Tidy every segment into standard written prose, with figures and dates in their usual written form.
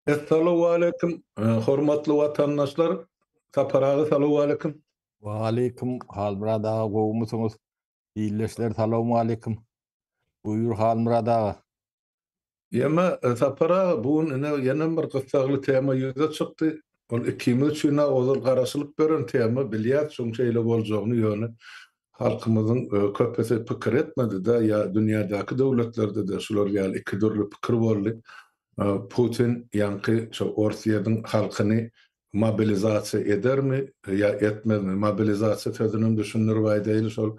Essalawwaleýkim, hormatly watandaşlar! Sapar aga salowwaleýkim! Waleýkim Halmyrat aga gowumysyňyz? Ildeşler salowmaleýkim! Buýur Halmyrat aga. Ýeme Sapar aga bu gün ine ýenem bir gyssagly tema ýüze çykdy. Ol ikimiz üçin-ä ozal garaşylyp beren tema, bilýäs şoň şeýle boljagyny ýöne halkymyzyň köpüsi pikir etmedi-de ýa dünýädäki döwletlerde-de şular ýaly iki dürli pikir boldy. Putin ýaňky şo Orsýetiň halkyny mobilizasiýa edermi ýa etmezmi? Mobilizasiýa sözünem düşündirip aýdaýly şol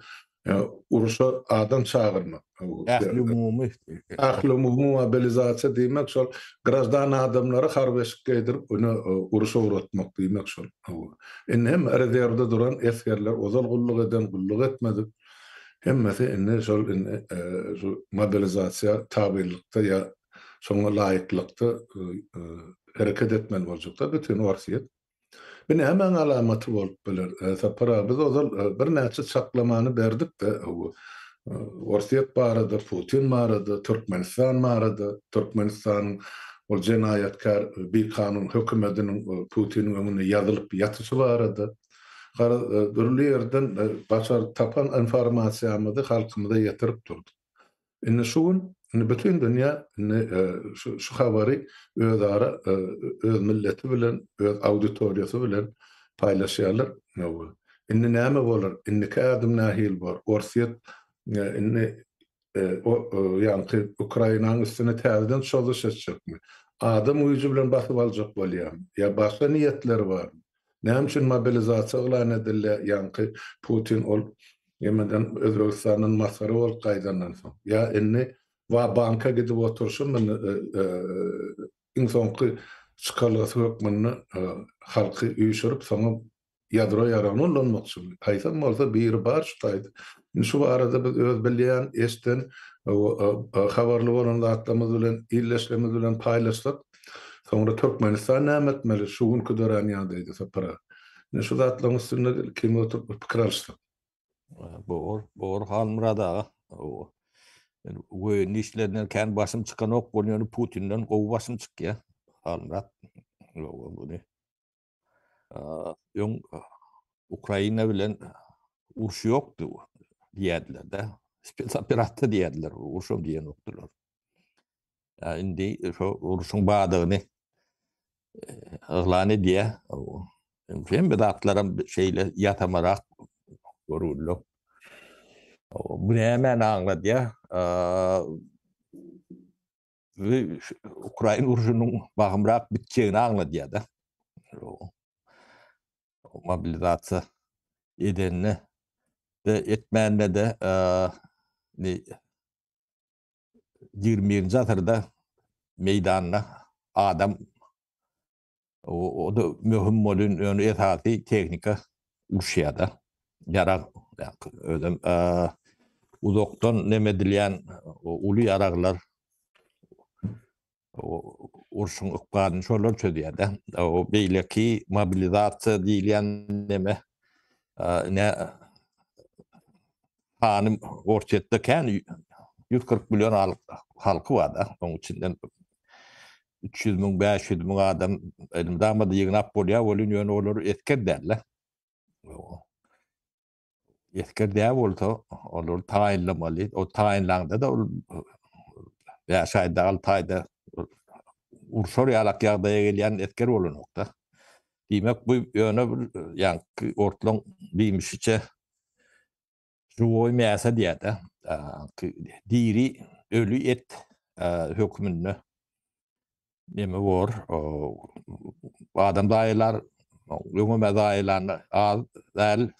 urşa adam çagyrmak. Ählumumy. Ählumumy mobilizasiýa diýmek şol graždan adamlary harby eşik geýdirip ony urşa ugratmak diýmek şol. Indi hem rezerwde duran esgerler ozal gulluk eden, gulluk etmedik hemmesi indi şol indi şu mobilizasiýa tabynlykda ýa şoňa laýyklykda hereket etmeli boljaklar bütin Orsýet. Bu nämäň alamaty bolup biler? Sapar aga, biz ozal birnäçe çaklamany berdik-de, Orsýet barada, Putin barada, Türkmenistan barada, Türkmenistanyň ol jenaýatkär bikanun hökümediniň Putiniň öňünde ýazylyp ýatyşy barada, garaz, dürli ýerden başaryp tapan informasiýamyzy halkymyza ýetirip durduk. Indi şu gün, indi bütin dünýä indi şu şu habary özara öz milleti bilen, öz auditoriýasy bilen paýlaşýarlar. Indi näme bolar? Indiki ädim nähili bor? Orsýet indi ýaňky Ukrainanyň üstüne täzeden çozuş etjekmi? Adam güýji bilen basyp aljak bolýarmy? Ýa başga niýetleri barmy? Näme üçin mobilizasiýa yglan edildi ýaňky Putin ol nemeden Özbegistandan masgara bolup gaýdandan soň. Ýa indi wa banka gidip oturşy indi iň soňky çykalgasy hökmünde halky üýşürip soňam ýadro ýaragyny ullanmakçymy? Haýsam bolsa biri bar şu taýda. Indi şu barada biz öz bilýän, eşden, habarly bolan zatlarymyz bilen ildeşlerimiz bilen paýlaşsak Soňra Türkmenistan näme etmeli şu günki dörän ýagdaýda Sapar aga? Ine şu zatlaryň üstünde ikimiz oturyp bir pikir alyşsak. Bor, bor Halmyrat aga. Men woýenniý işlerinden kän başym çykanok, ol ýöne Putinden gowy başym çykýar. Halmyrat. Muny öň Ukraina bilen uruş ýokdy diýerdiler-de. Spes operasiýa diýerdiler, urşam diýenokdylar. Indi şo urşuň badygyny yglan edýär. Hemme zatlaram şeýle ýasamarak görüldi. Bu nämäni aňladýar? Ukrain urşunyň bahymrak bitjegini aňladýar-da. Mobilizasiýa edende de etmände de 21-nji asyrda meýdanda adam o da möhüm bolýan ýöne esasy tehnika urşýar-da. Ýarag özem uzakdan neme edilýän uly ýaraglar urşuň ykbalyny şolar çözýär-de. O beýleki mobilizasiýa diýilýän neme ne sany Orsýetde kän 140 million halky bar-da. Onuň içinden 300 müň, 500 müň adam elmydama-da ýygnap bolýar welin, ýöne olar esger däl-de. Esger däl bolsa, olary taýynlamaly. O taýynlaňda-da ol 5 aýda, 6 aýda urşar ýalak ýagdaýa gelýän esger bolanok-da. Diýmek, bu ýöne bir ýaňky ortlaň diýmişiçe žiwoý mäsa diýýär-de. Diri, öli et hökmünde neme bor. Adam zaýalar, öňem zaýalanda az däl,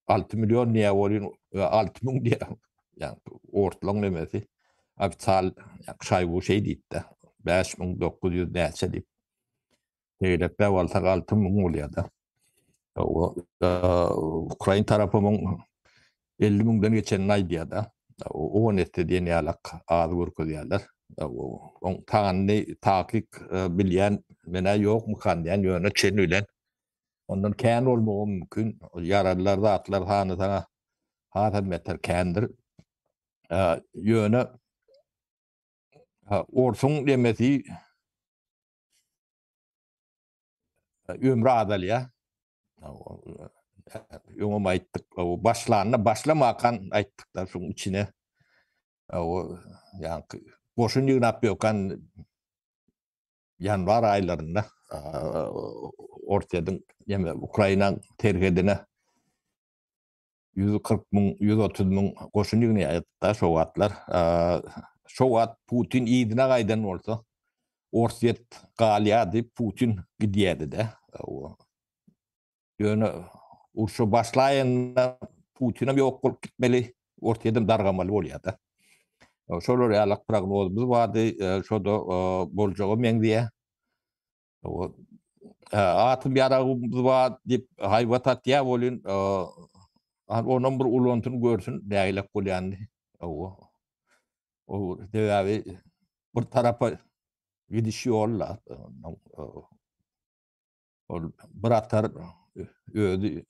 6 million diýýär welin, 6 müň diýýär. Ýa ortlaň nemesi. Ofitsial Şaýgu şeý diýipdi. 5900 näçe diýip. Tegelekläp alsak 6000 bolýar-da. Ukrain tarapy muň 50 müňden geçenini aýdýar-da. On esse diýen ýalak az görkezýärler. Oň sanyny takyk bilýän men-ä ýokmykan diýýän, ýöne çen bilen ondan kän bolmagam mümkin. Ýaralylar zatlar sany saňa hasam beter kändir. Ýöne orsuň demesi. Ömri azalýar. Öňem aýtdyk, başlanda başlamakan aýtdyk-da şuň içine. O ýaňky goşun ýygnap ýokan ýanwar aýlarynda Orsýetiň ýa Ukrainaň serhedine 140 müň, 130 müň goşun ýygnaýardy şo wagtlar. Şo wagt Putin yzyna gaýdan bolsa, Orsýet galýardy, Putin gidýärdi-de. Ýöne urşa başlaýanda Putinem ýok bolup gitmeli, Orsýetem dargamaly bolýar-da. Şolar ýaly prognozymyz bardy, şo-da boljaga meňzeýär. Atom ýaragymyz bar diýip haýbat atýar welin, onam bir ulansyn görsün nägilek bolýanyny. O sebäbi bir tarapa gidiş ýol-da. Ol bir atar özi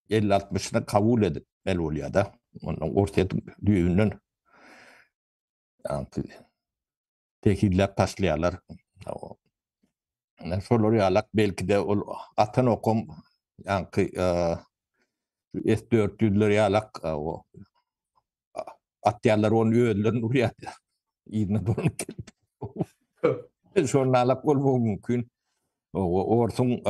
elli-altmyşyny kabul edip bel bolýar-da. Ondan Orsýetiň düýbünden tekizläp taşlaýarlar. Şolar ýalak belki-de ol atan okam ýaňky S 400-ler ýalak atýarlar ony özlerini urýar. Yzyna dolanyp gelip. Şonda alak bolmagy mümkin. Orsuň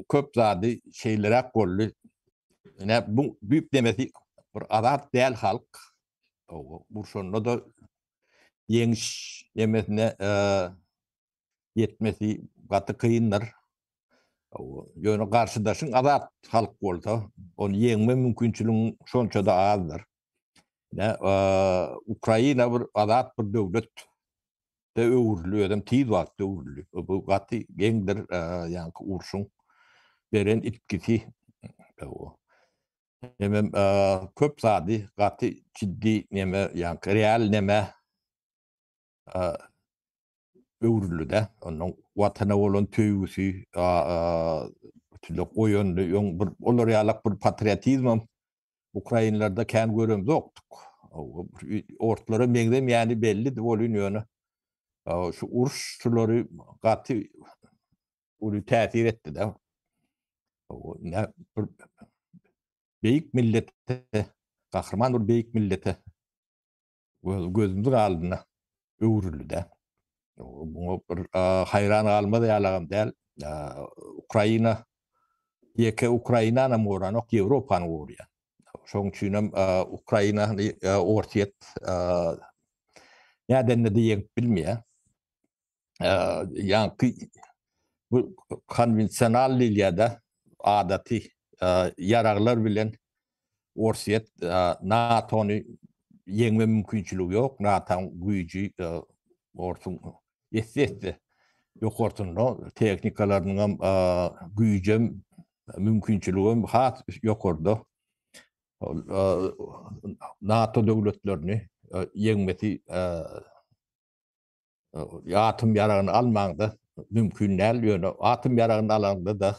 köp zady şeýleräk boldy. Ine bu büyük demesi bir azat däl halk. Urşanda-da ýeňiş demesine ýetmesi gaty kyndyr. Ýöne garşydaşyň azat halk bolsa, ony ýeňme mümkinçiligiň şonça-da azdyr. Ine, Ukraina bir azat bir döwlet de öwrüldi, özem tiz wagtda öwrüldi. Bu gaty geňdir, ýaňky urşuň beren itgisi. Hemem köp zady gaty ciddi neme, ýaňky real neme öwrüldi-de. Onuň watana bolan söýgüsi bütünlek oýandy. Öň bir olar ýalak bir patriotizmem ukrainlerde kän göremzokdyk. Orslara meňzemeýäni bellidi welin ýöne şu uruş şulary gaty uly täsir etdi-de. Bir beýik millete, gahryman bir beýik millete gözümiziň alnynda öwrüldi-de. Muňa bir haýran galmaz ýalagam däl. Ukraina ýeke Ukrainanam goranok, Ýewropany gorýar. Şonuň üçin hem Ukraina Orsýet nädende-de ýeňip bilmeýär. Ýaňky bu konwensional diýilýär-de, adaty ýaraglar bilen Orsýet NATO-ny ýeňme mümkinçiligi ýok. NATO-nyň güýji Orsuň esse-esse ýokarsynda, tehnikalarynyňam güýjem, mümkinçiligem has ýokarda. NATO döwletlerini ýeňmesi atom ýaragyny almaňda mümkin däl, ýöne atom ýaragyny alaňda-da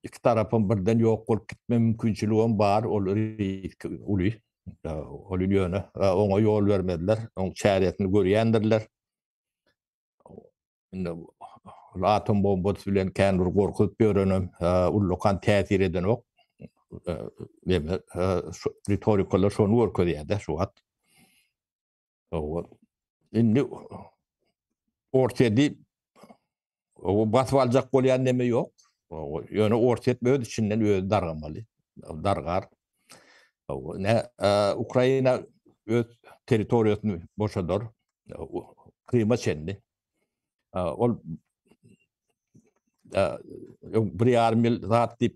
iki tarapam birden ýok bolup gitme mümkinçiligem bar, ol risk uly. Ol ýöne oňa ýol bermediler, oň çäresini görýändirler. Indi ol atom bombasy bilen kän bir gorkuzyp ýörenem ullakan täsir edenok. Neme, ritorikalar şony görkezýär-de şu wagt. Indi Orsýeti o basyp aljak bolýan neme ýok. Ýöne Orsýet öz içinden özi dargamaly. Dargar. Ne Ukraina öz territoriýasyny boşadar. Kryma çenli. Ol bir ýarym ýyl zat diýip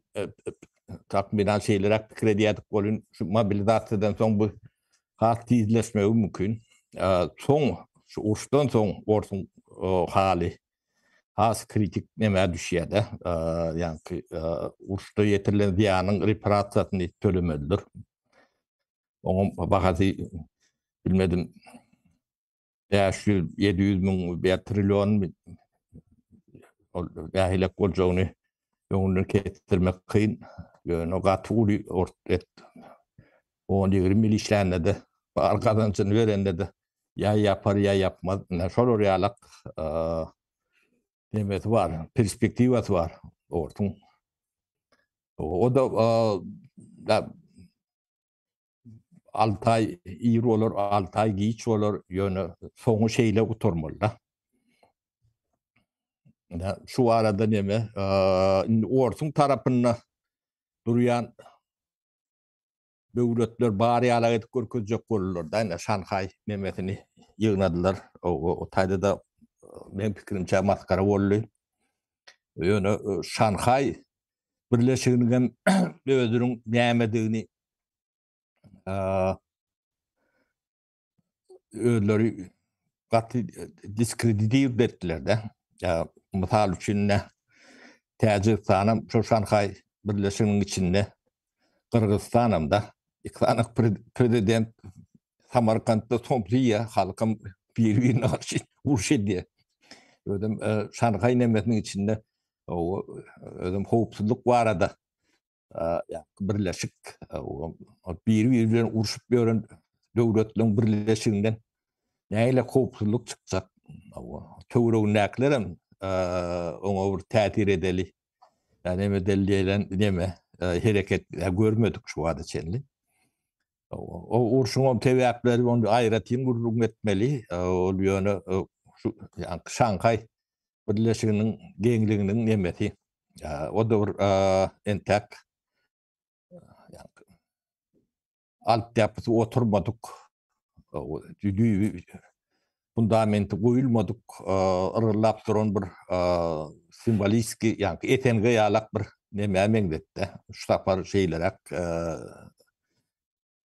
takmynan şeýleräk pikir edýärdik welin şu mobilizasiýadan soň bu has tizleşmegi mümkin. Soň şu uruşdan soň orsuň haly has kritik nämä düşýär-de. Ýaňky uruşda ýetirilen zyýanyň reparasiýasyny tölemelidir. Oňam bahasy bilmedim 500, 700 müň ýa trillion ol nähilek boljagyny öňünden kesdirmek kyn. Ýöne gaty uly et 10-20 ýyl işlände-de, bar gazanjyny berende-de. Ýa ýapar, ýa ýapmaz. Ine, şolar ýalak nemesi bar, perspektiwasy bar orsuň. O-da 6 aý ir bolar, 6 aý giç bolar, ýöne soňy şeýle gutarmaly-da. Ine, şu barada neme, indi orsuň tarapynda durýan döwletler bar ýalak edip görkezjek boldular-da, ine, Şanhaý nemesini ýygnadylar. O taýda-da meň pikirimçe masgara boldy. Ýöne Şanhaý birleşiginiň hem özüniň nämedigini özleri gaty diskreditir etdiler-de. Mysal üçin, Täjigistanam şol Şanhaý birleşiginiň içinde, Gyrgyzystanam-da iki sany prezident Samarkantda somsa iýýär, halkam biri-birine garşy uruş edýär. Özem Şanhaý nemesiniň içinde özem howpsuzlyk barada birleşik biri-biri bilen urşup ýören döwletleriň birleşiginden nähili howpsuzlyk çykjak? Töweregindäkiler hem oňa bir täsir edeli. Ýa neme edeli diýlen neme hereket görmedik şu wagta çenli. O urşuň hem sebäpleri ony aýratyn gürrüň etmeli. Ol ýöne şu Şanhaý birleşiginiň geňliginiň nemesi. O-da bir entäk altyapysy oturmadyk, düýbi fundamenti goýulmadyk, yrgyllap duran bir simwoliski, ýagny SNG ýalak bir nemä meňzetdi. Şu sapar şeýleräk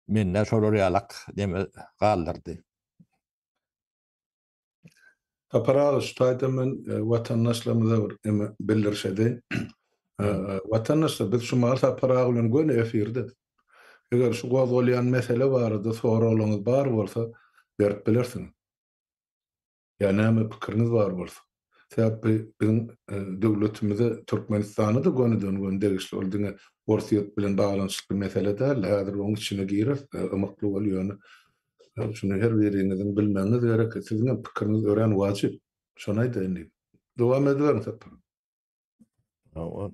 mende şolar ýalak neme galdyrdy. Sapar aga şu taýda men watandaşlarymyza bir neme bildiriş edeýin. Watandaşlar biz şu mahal Sapar aga bilen göni efirde. Eger şu gozgalýan mesele barada soraglaryňyz bar bolsa berip bilersiňiz. Ýa näme pikiriňiz bar bolsa. Sebäp bu biziň döwletimize Türkmenistana-da gönüden-göni degişli. Ol diňe Orsýet bilen baglanyşykly mesele däl. Häzir onuň içine gireris. Ymykly bol ýöne Şuny her biriňiziň bilmegiňiz gerek. Siziň hem pikiriňiz örän wajyp. Şony aýdaýyn diýdim. Dowam ediberiň Sapar.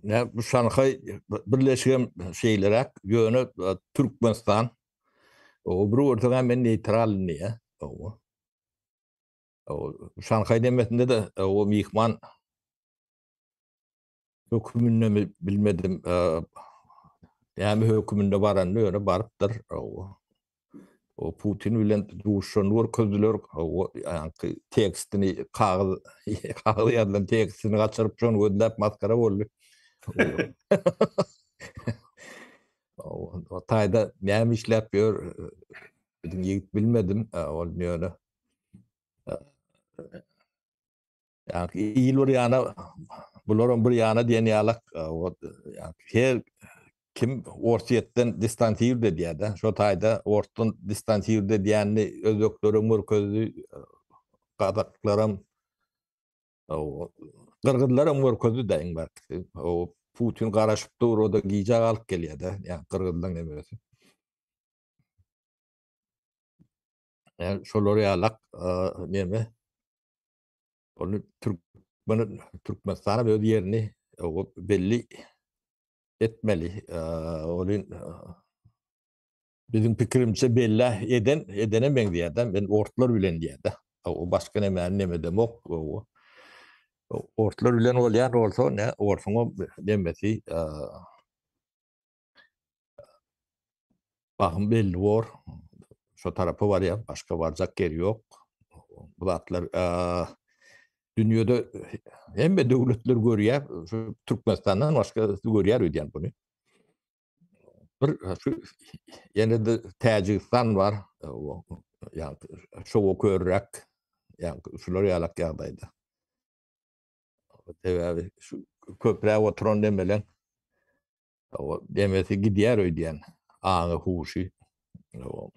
Nä bu Şanhaý birleşigem şeýleräk, ýöne Türkmenistan o bir görseň men neýtral diýýär. O Şanhaý demesinde-de o myhman hökümindemi bilmedim. Näme höküminde baranyny ýöne barypdyr. O Putin bilen duşuşanyny görkezdiler. O ýaňky tekstini kagyz kagyz ýazylan tekstini gaçyryp şony gözläp maskara boldy. O taýda näme işläp ýör biziň ýigit bilmedim. Ol ýöne Ýa il bir ýana, bularam bir ýana diýen ýalak, her kim Orsýetden distansird edýär-de. Şo taýda Orsdan distansird edýänini özbeklerem görkezdi, gazaklaram, gyrgyzlaram görkezdi-de iň bärkisi. O Putin garaşyp dur, o-da gijä galyp gelýär-de, ýa gyrgyzlaň nemesi. Ýa şolar ýalak neme Ony Türkmen Türkmenistan öz ýerini belli etmeli. Ony biziň pikirimçe belli eden edene meňzeýär-de. Men ortlar bilen diýýär-de. O başga nämäni neme edemok. Ortlar bilen bolýan bolsa, ne orsuň nemesi Bahym belli bor. Şo tarapa barýar, başga barjak ýeri ýok. Bu zatlar dünýede hemme döwletler görýär, şu Türkmenistandan başga görýär öýdýän buny. Bir şu ýene-de Täjigistan bar, ýa şowa körräk, ýa şular ýalak ýagdaýda. Sebäbi şu köprä oturan demelen o demesi gidýär öýdýän aňy huşy. O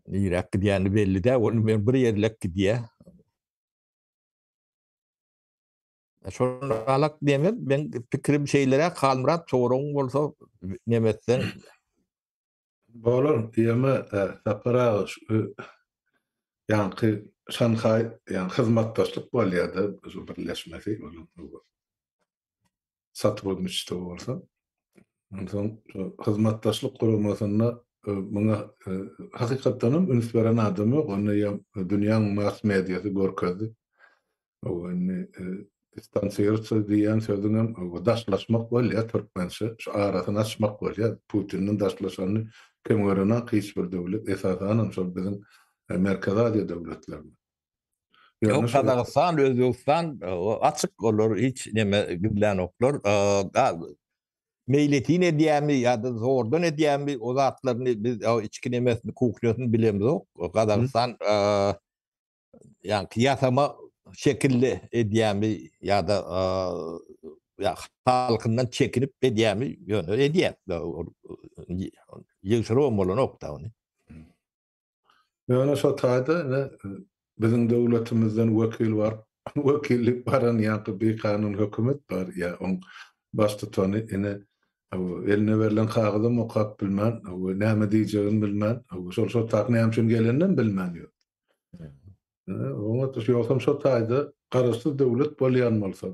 niräk gidýäni belli däl, ol men bir ýerlek gidýär. Şol alak deme, men pikirim şeýleräk Halmyrat soragyň bolsa nemetden Bolar, diýeme, Sapar aga, şu. Ýaňky Şanhaý ýa hyzmatdaşlyk bolýar-da şu birleşmesi onuň sotrudniçestvo bolsa. Onsoň hyzmatdaşlyk guramasynda muňa hakykatdan hem üns beren adam ýok. Onda ýa dünýäň mass mediasy görkezdi. Hawa indi distansirowca diýýän sözüňem daşlaşmak bolýar türkmençe. Şu arasyny açmak bolýar. Putinden daşlaşanyny kem görenok hiç bir döwlet, esasanam şol biziň Merkezi Aziýa döwletlerinde. Ýok, Gazagystan, Özbegistan açyk olar hiç neme gizlänoklar. Meýletin edýärmi ýa-da zordan edýärmi o zatlaryny biz içki nemesini, kuhnýasyny bilemzok. Gazagystan ýaňky ýasama şekilli edýärmi ýa-da ýa halkyndan çekinip edýärmi, ýöne edýär. Ýygşyrybam bolanok-da ony. Ýöne şo taýda ine biziň döwletimizden wekil baryp, wekillik baran ýaňky bikanun hökümet bar ýa oň baştutany ine eline berlen kagyzam okap bilmän, näme diýjegini bilmän, şol şo tak näme üçin geleninem bilmän ýör. Oňa ýogsam şo taýda garaşsyz döwlet bolýan bolsa,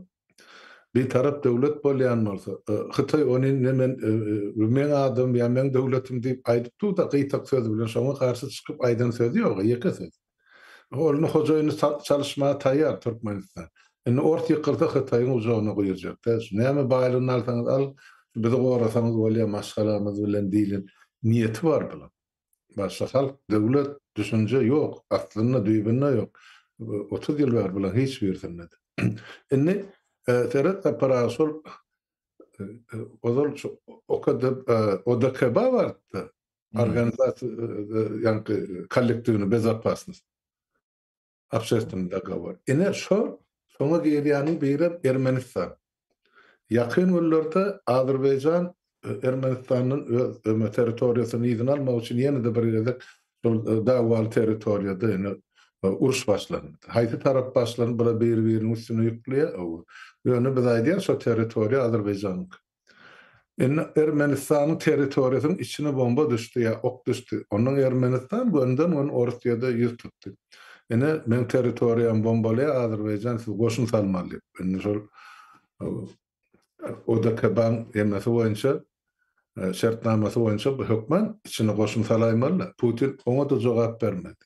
bitarap döwlet bolýan bolsa, Hytaý ony indi men meň adym ýa meň döwletim diýip aýdyp dur-da gyýtak sözi bilen şoňa garşy çykyp aýdan sözi ýok, ýeke söz. Ol indi hojaýyny çalyşmaga taýýar Türkmenistan. Indi ors ýykylsa Hytaýyň gujagyna guýujak-da. Şu näme baýlygyny alsaňyz alyň, bizi gorasaňyz bolýar maşgalamyz bilen diýlen niýeti bar bulaň. Başga halk, döwlet, düşünje ýok, aslynda düýbünde ýok. 30 ýyl bäri bularyň hiç birisinde-de. Indi seret Sapar aga şol ozal şu OKD ODKB bardy. Organizasiýa ýaňky kollektiwny bezopasnost. Obşestwnyý dogovor. Ine şo şoňa girýäniň birem Ermenistan. Ýakyn günlerde Azerbaýjan Ermenistandan öz territoriýasyny yzyna almak üçin ýene-de bir gezek şol dawaly territoriýada ýene uruş başlandy. Haýsy tarap başlany bular biri-biriniň üstüne ýükleýär. Ýöne biz aýdýarys şo territoriýa Azerbaýjanyňky. Indi Ermenistanyň territoriýasynyň içine bomba düşdi ýa ok düşdi. Ondan Ermenistan gönden-göni Orsýede ýüz tutdy. Ine, meň territoriýamy bombalaýar Azerbaýjan, siz goşun salmaly diýip. Indi şol ODKB-iň emesi boýunça, şertnamasy boýunça bu hökman içine goşun salaýmaly-da. Putin oňa-da jogap bermedi.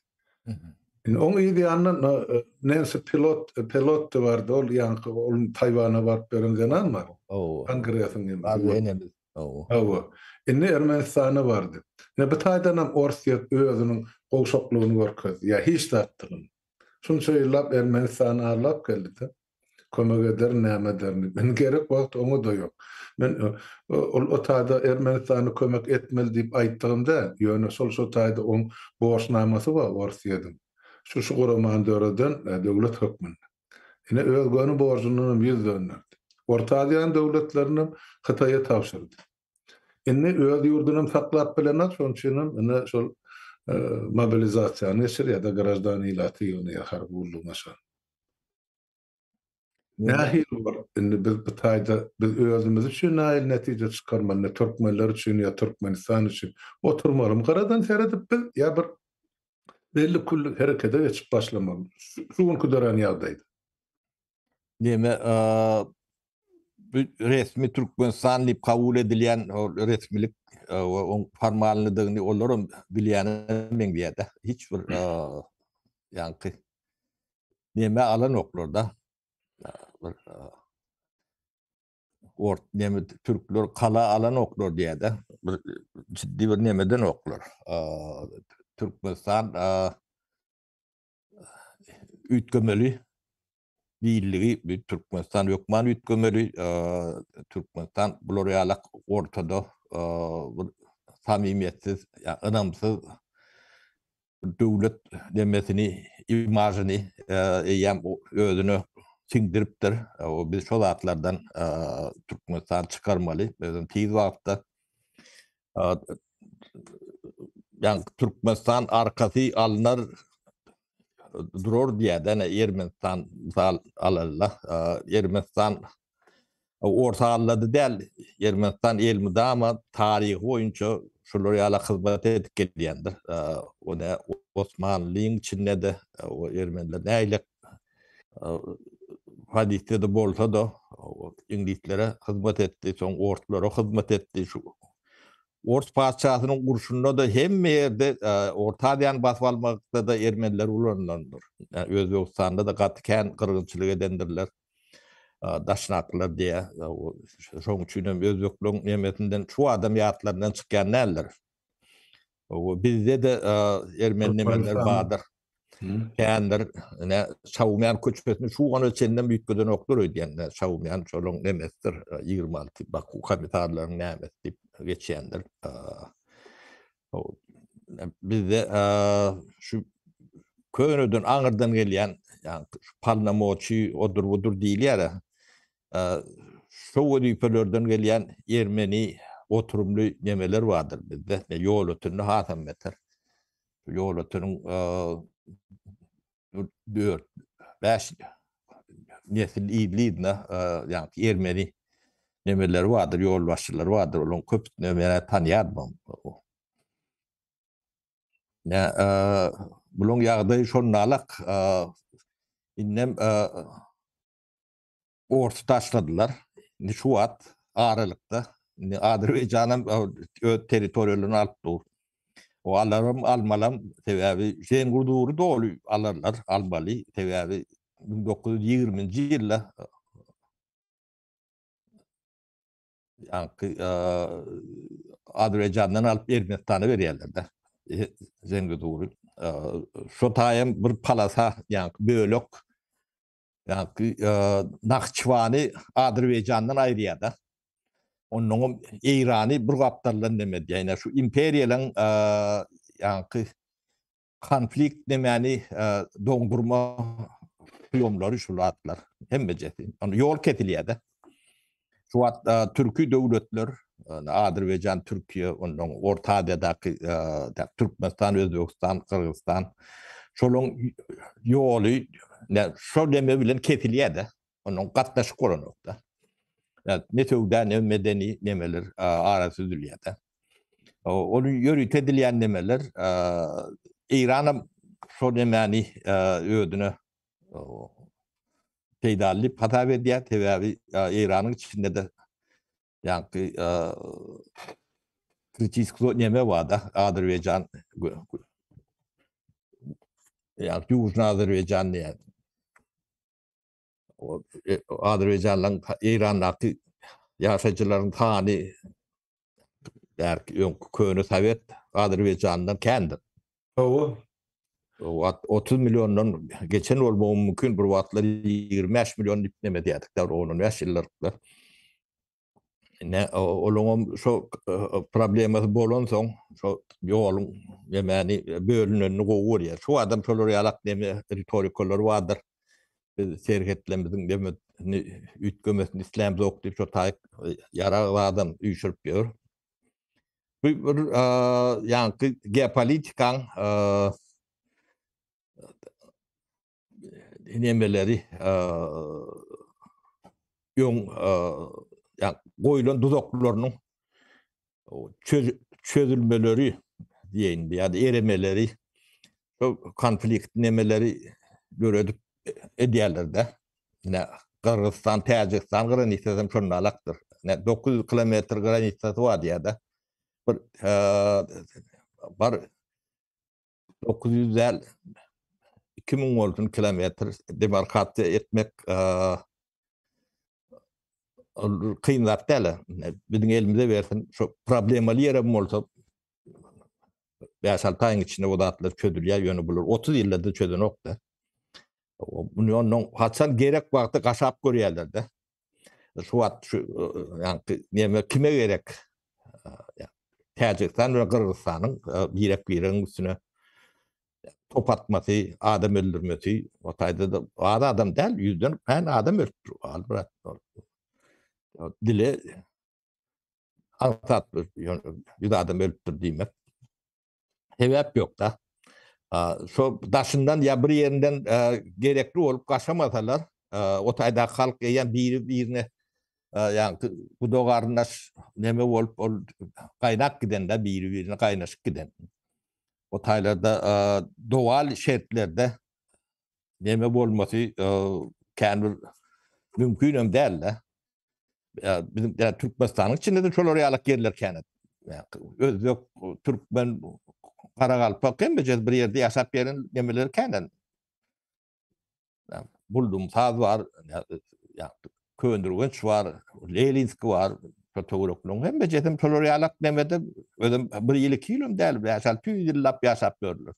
Indi oň yz ýanyndan Nensi Pilot, Pelotti bardy, ol ýaňky ol Taýwana baryp beren zenan bar. Kongresiň enemiz. Hawa. Indi Ermenistana bardy. Ine bu taýdan hem Orsýet özüniň gowşaklygyny görkezdi, ýa hiç zatdygyny. Şunça ýyllap Ermenistany aldap geldi-de. Kömek ederin, näme ederin diýip. Indi gerek wagt oňa-da ýok. Men ol o taýda Ermenistana kömek etmeli diýip aýtdygym däl. Ýöne şol şo taýda oň borçnamasy bar Orsýediň. Şu şu guramany döreden döwlet hökmünde. Ine öz göni borjundanam ýüz dönderdi. Orta Aziýanyň döwletlerinem Hytaýa tabşyrdy. Indi öz ýurdunam saklap bilenok, şonuň üçinem ine şol mobilizasiýany geçirýär-de, graždan ilaty ýygnaýar harby gullugyň aşa. Nähili bolar indi biz bu taýda biz özümiz üçin nähili netije çykarmaly, ne türkmenler üçin ýa Türkmenistan üçin oturmalymy gyradan seredip biz ýa bir belli külli herekete geçip başlamalymy şu günki dörän ýagdaýda? Neme bu resmi Türkmenistan diýip kabul edilýän ol resmilik we oň formalnydygyny olaram bilýäne meňzeýär-de. Hiç bir ýaňky neme alanoklar-da. Bir ort neme türkler kala alanoklar diýýär-de. Bir ciddi bir neme edenoklar. Türkmenistan üýtgemeli diýildigi Türkmenistan hökman üýtgemeli. Türkmenistan bular ýalak ortada bir samimiýetsiz, ýa ynamsyz döwlet demesini, imažyny eýýäm özüne siňdiripdir. Biz şo zatlardan Türkmenistan çykarmaly. Özem tiz wagtda. Ýa Türkmenistan arkasy alnar durar diýýär-de, ene Ermenistan mysal alanda, Ermenistan orta allady däl, Ermenistan elmydama taryhy boýunça şular ýaly hyzmat edip gelýändir. O ne. Osmanlyň içinde-de o ermeniler nähili pozisiýada bolsa-da iňlislere hyzmat etdi, soň orslara hyzmat etdi. Şu Ors patyşasynyň urşunda-da hemme ýerde Orta Aziýany basyp almakda-da ermeniler ulanylandyr. Özbegistanda-da gaty kän gyrgynçylyk edendirler. Daşnaklar diýýär. Şonuň üçin hem özbekleriň nemesinden şu adam ýatlaryndan çykýan däldir. Bizde-de ermeni nemeler bardyr. Kändir. Ine, Şaumýan köçesini şu gana çenlem üýtgedenoklar öýdýän. Şaumýan şolaryň nemesidir. 26 Baku komissarlaryň nämesi diýip geçýändir. Bizde şu köneden aňyrdan gelýän, ýagny şu palnamoçi odur budur diýilýär. Şo wezipelerden gelýän ermeni oturymly nemeler bardyr bizde. Ýolötende hasam beter. Ýolöteniň 4 5 nesil yzly-yzyna ýagny ermeni nemeleri bardyr, ýolbaşçylary bardyr. Olaryň köpüsini men tanýardym. Ne, bularyň ýagdaýy şonalak. Indem Orsy taşladylar. Indi şu wagt aralykda indi Azerbaýjanam öz territoriýalaryny alyp dur. O alaram almalam sebäbi Zenguzury doly alarlar, almaly. Sebäbi 1920-nji ýylda ýaňky Azerbaýjandan alyp Ermenistana berýärler-de. Zenguzury. Şo taýam bir palasa, ýaňky bölek Ýagny Nahçywany Azerbaýjandan aýyrýar-da. Onnoňam Eýrany bir gapdaldan neme edýär. Ine şu imperiýalaryň ýagny konflikt nemäni doňdurma priýomlary şul zatlar hemmejesi. Ony ýol kesilýär-de. Şu wagt türki döwletler, Azerbaýjan, Türkiýe, ondan Orta Aziýadaky Türkmenistan, Özbegistan, Gyrgyzystan şolaryň ýoly şol neme bilen kesilýär-de. Onuň gatnaşyk bolanok-da. Ne söwda, ne medeni nemeler arasy üzülýär-de. Ol ýörite edilýän nemeler Eýranam şol nemäni özüne peýdaly diýip hasap edýär. Sebäbi Eýranyň içinde-de ýaňky kritiski neme bar-da, Azerbaýjan ýa Ýužny Azerbaýjan diýýär. Azerbaýjanlaryň Eýrandaky ýaşaýjylaryň sany bärki öňki köne sowet Azerbaýjandan kändir. Hawa. Wagt 30 milliondan geçen bolmagy mümkin bir wagtlar 25 million diýip neme diýerdik da 15 ýyllarykda. Ne olaňam şo problemasy bolansoň şo ýoluň nemäni bölünenini gowy görýär. Şu adam şolar ýalak neme ritorikalary bardyr. Biz serhetlerimiziň nemesini üýtgemesini islämzok diýip şo taýyk ýarag adam üýşürip ýör. Bu bir ýaňky geopolitikaň nemeleri öň goýlan duzaklarynyň çözülmeleri diýeýin ýa-da eremeleri konflikt nemeleri döredip edýärler-de. Ine, Gyrgyzystan, Täjigistan granisasy hem şonda alakdyr. Ine, 900 kilometr granisasy bar diýýär-de. Bir bar 900 däl 2000 bolsun kilometr demarkasiýa etmek kyn zat däl. Biziň elimize bersin. Şu problemaly ýerem bolsa 5-6 aýyň içinde o zatlar çözülýär, ýöne bular 30 ýylda çözenok-da. Muny ondan haçan gerek wagty gaşap görýärler-de. Şu wagt şu ýaňky neme kime gerek? Täjigistan we Gyrgyzystanyň birek-biregiň üstüne top atmasy, adam öldürmesi, o taýda-da az adam däl, ýüzden kän adam ölüpdir. Al brat. Dile aňsat ýüz adam ölüpdir diýmek. Sebäp ýok-da. Şo daşyndan ýa bir ýerinden gerekli bolup gaşamasalar, o taýdaky halk eýýäm biri-birine ýaňky guda garyndaş neme bolup ol gaýnap gidende biri-birine gaýnaşyp giden. O taýlarda dowal şertlerde neme bolmasy kän bir mümkin hem däl-de. Bizim ýa Türkmenistanyň içinde de şolar ýalak ýerler kän. Özbek, türkmen, garagalpak hemmejesi bir ýerde ýaşap ýeren nemeler kän. Buldum saz bar, ýa Köndürgenç bar, Leninsk bar, şo töwerekleriň hemmejesem şolar ýalak nemede özem bir ýyl iki ýyl hem däl, 5-6 ýyllap ýaşap ýörler.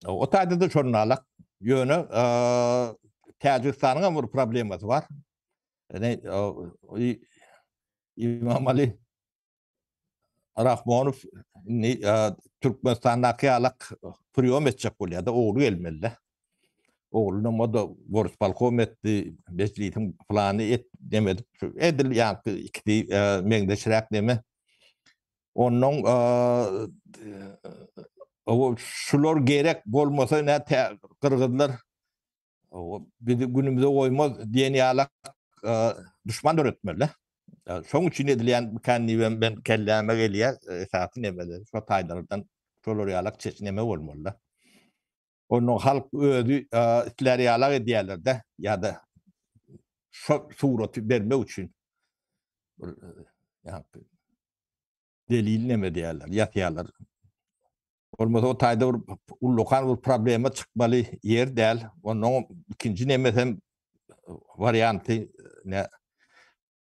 O taýda-da şonalak. Ýöne Täjigistanyň hem bir problemasy bar. Ýani Imam Ali Rahmonow indi Türkmenistandaky ýalak priýom etjek bolýar-da, ogly gelmeli-de. Oglunam o-da gorsbalkom etdi, mejlisiň plany et, neme edip, edil ýaňky ikisi meňzeşräk neme. Onnoň şular gerek bolmasa nä gyrgyzlar bizi günümize goýmaz diýen ýalak duşman döretmeli. Şoň üçin edilýän mikan diýibem men kelläme gelýär esasy nemeler şo taýlardan şolar ýalak çeç neme bolmaly. Onnoň halk özi islär ýalak edýärler-de ýa-da şo suraty bermek üçin bir ýaňky delil neme diýýärler, ýasýarlar. Bolmasa o taýda bir ullakan bir problema çykmaly ýer däl. Onnoň ikinji nemesem warianty ne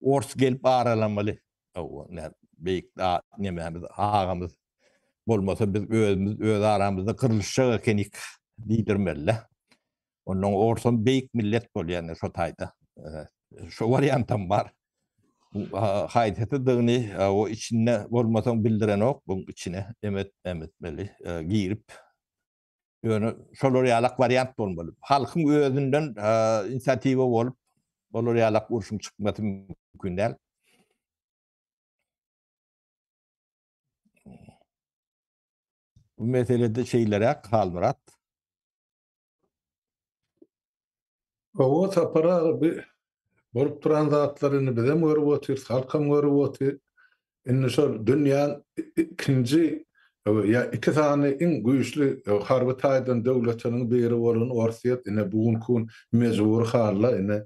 ors gelip aralamaly. O ne beýik nemämiz agamyz bolmasa biz özümiz öz aramyzda gyrlyşjak ekenik diýdirmeli. Ondan orsam beýik millet bolýar ine şo taýda. Şo wariantam bar. Haýsysydygyny o içinde bolmasaň bildirenok buň içine emet emetmeli girip. Ýöne şolar ýalak wariant bolmaly. Halkyň özünden inisiatiwa bolup olar ýalak urşuň çykmasy mümkin däl. Bu meselede şeýleräk Halmyrat. Hawa Sapar aga bi bolup duran zatlary indi bizem görüp otyrys, halkam görüp otyr. Indi şol dünýäň ikinji ýa iki sany iň güýçli harby taýdan döwletiniň biri bolan Orsýet ine bu günki gün mejbury halda ine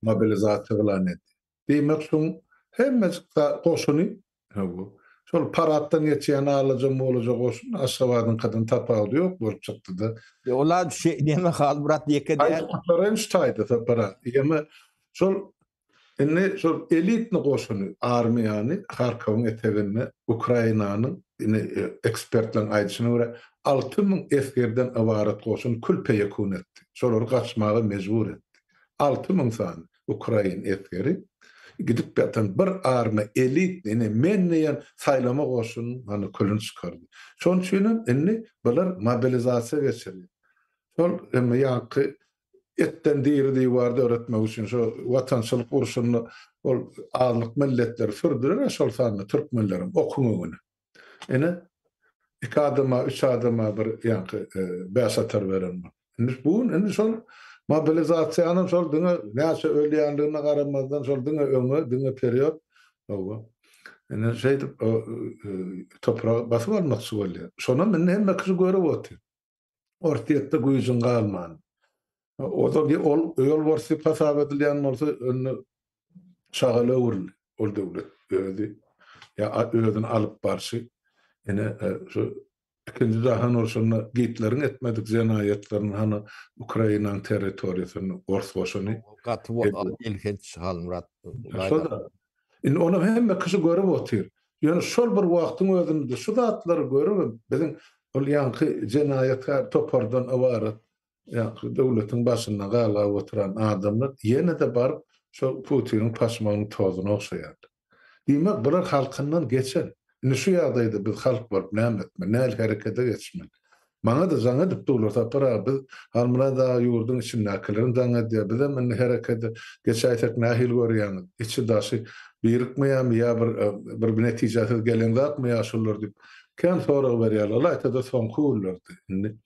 mobilizasiýa yglan etdi. Diýmek şuň hemmejik goşuny Hawa. Şol paraddan geçýän alaja-molaja goşun Aşgabadyňkydan tapawudy ýok bolup çykdy-da. Ola şeý diýme Halmyrat ýeke däl. Aýdyp gutaraýyn şu taýda Sapar aga. Ýeme şol indi şol elitny goşuny, armiýany Harkowyň eteginde Ukrainanyň indi ekspertleriň aýdyşyna görä 6000 esgerden ybarat goşun kül-peýekun etdi. Şolary gaçmaga mejbur etdi. 6000 sany ukrain esgeri gidip ýatan bir armiýa elitny ine men diýen saýlama goşunyň hany külüni çykardy. Şonuň üçin hem indi bular mobilizasiýa geçirýär. Şol hem ýaňky etden diri diwar döretmek üçin şo watançylyk urşunda ol azlyk milletleri sürdüler şol sanda türkmenlerem okuň öňüne. Ine, iki adama, üç adama bir ýaňky bäşatar beren bol. Indi bu gün indi şol mobilizasiýanyň şol diňe näçe ölýändigine garamazdan şol diňe öňe, diňe period. Hawa. Indi şeýdip topragy basyp almakçy bolýar. Şonam indi hemme kişi görüp otyr. Orsýetde güýjüň galman. Ozal ol ýolbars diýip hasap edilýän bolsa, indi şagala öwrüldi ol döwlet özi ýa özüni alyp barşy. Ine şu ikinji jahan urşunda Gitleriň etmedik jenaýatlaryny hany Ukrainanyň territoriýasynda ors goşuny Gaty elhenç Halmyrat. Şo-da. Indi ony hemme kişi görüp otyr. Ýöne şol bir wagtyň özünde şu zatlary görübem biziň ol ýaňky jenaýatkär topardan ybarat ýaňky döwletiň başynda galgap oturan adamlar ýene-de baryp şo Putiniň paşmagynyň tozuny ogşaýarlar. Diýmek, bular halkyndan geçen. Indi şu ýagdaýda biz halk bolup näme etmeli, nähili herekete geçmeli? Maňa-da jaň edip durlar, Sapar aga, biz Halmyrat aga ýurduň içindäkilerem jaň edýär, bizem indi herekete geçäýsek nähili görýäňiz, içi-daşy birikmeýärmi ýa bir bir netijesiz gelen zatmy ýaşulular diýip, kän sorag berýärler, ylaýta-da soňky günlerde. Indi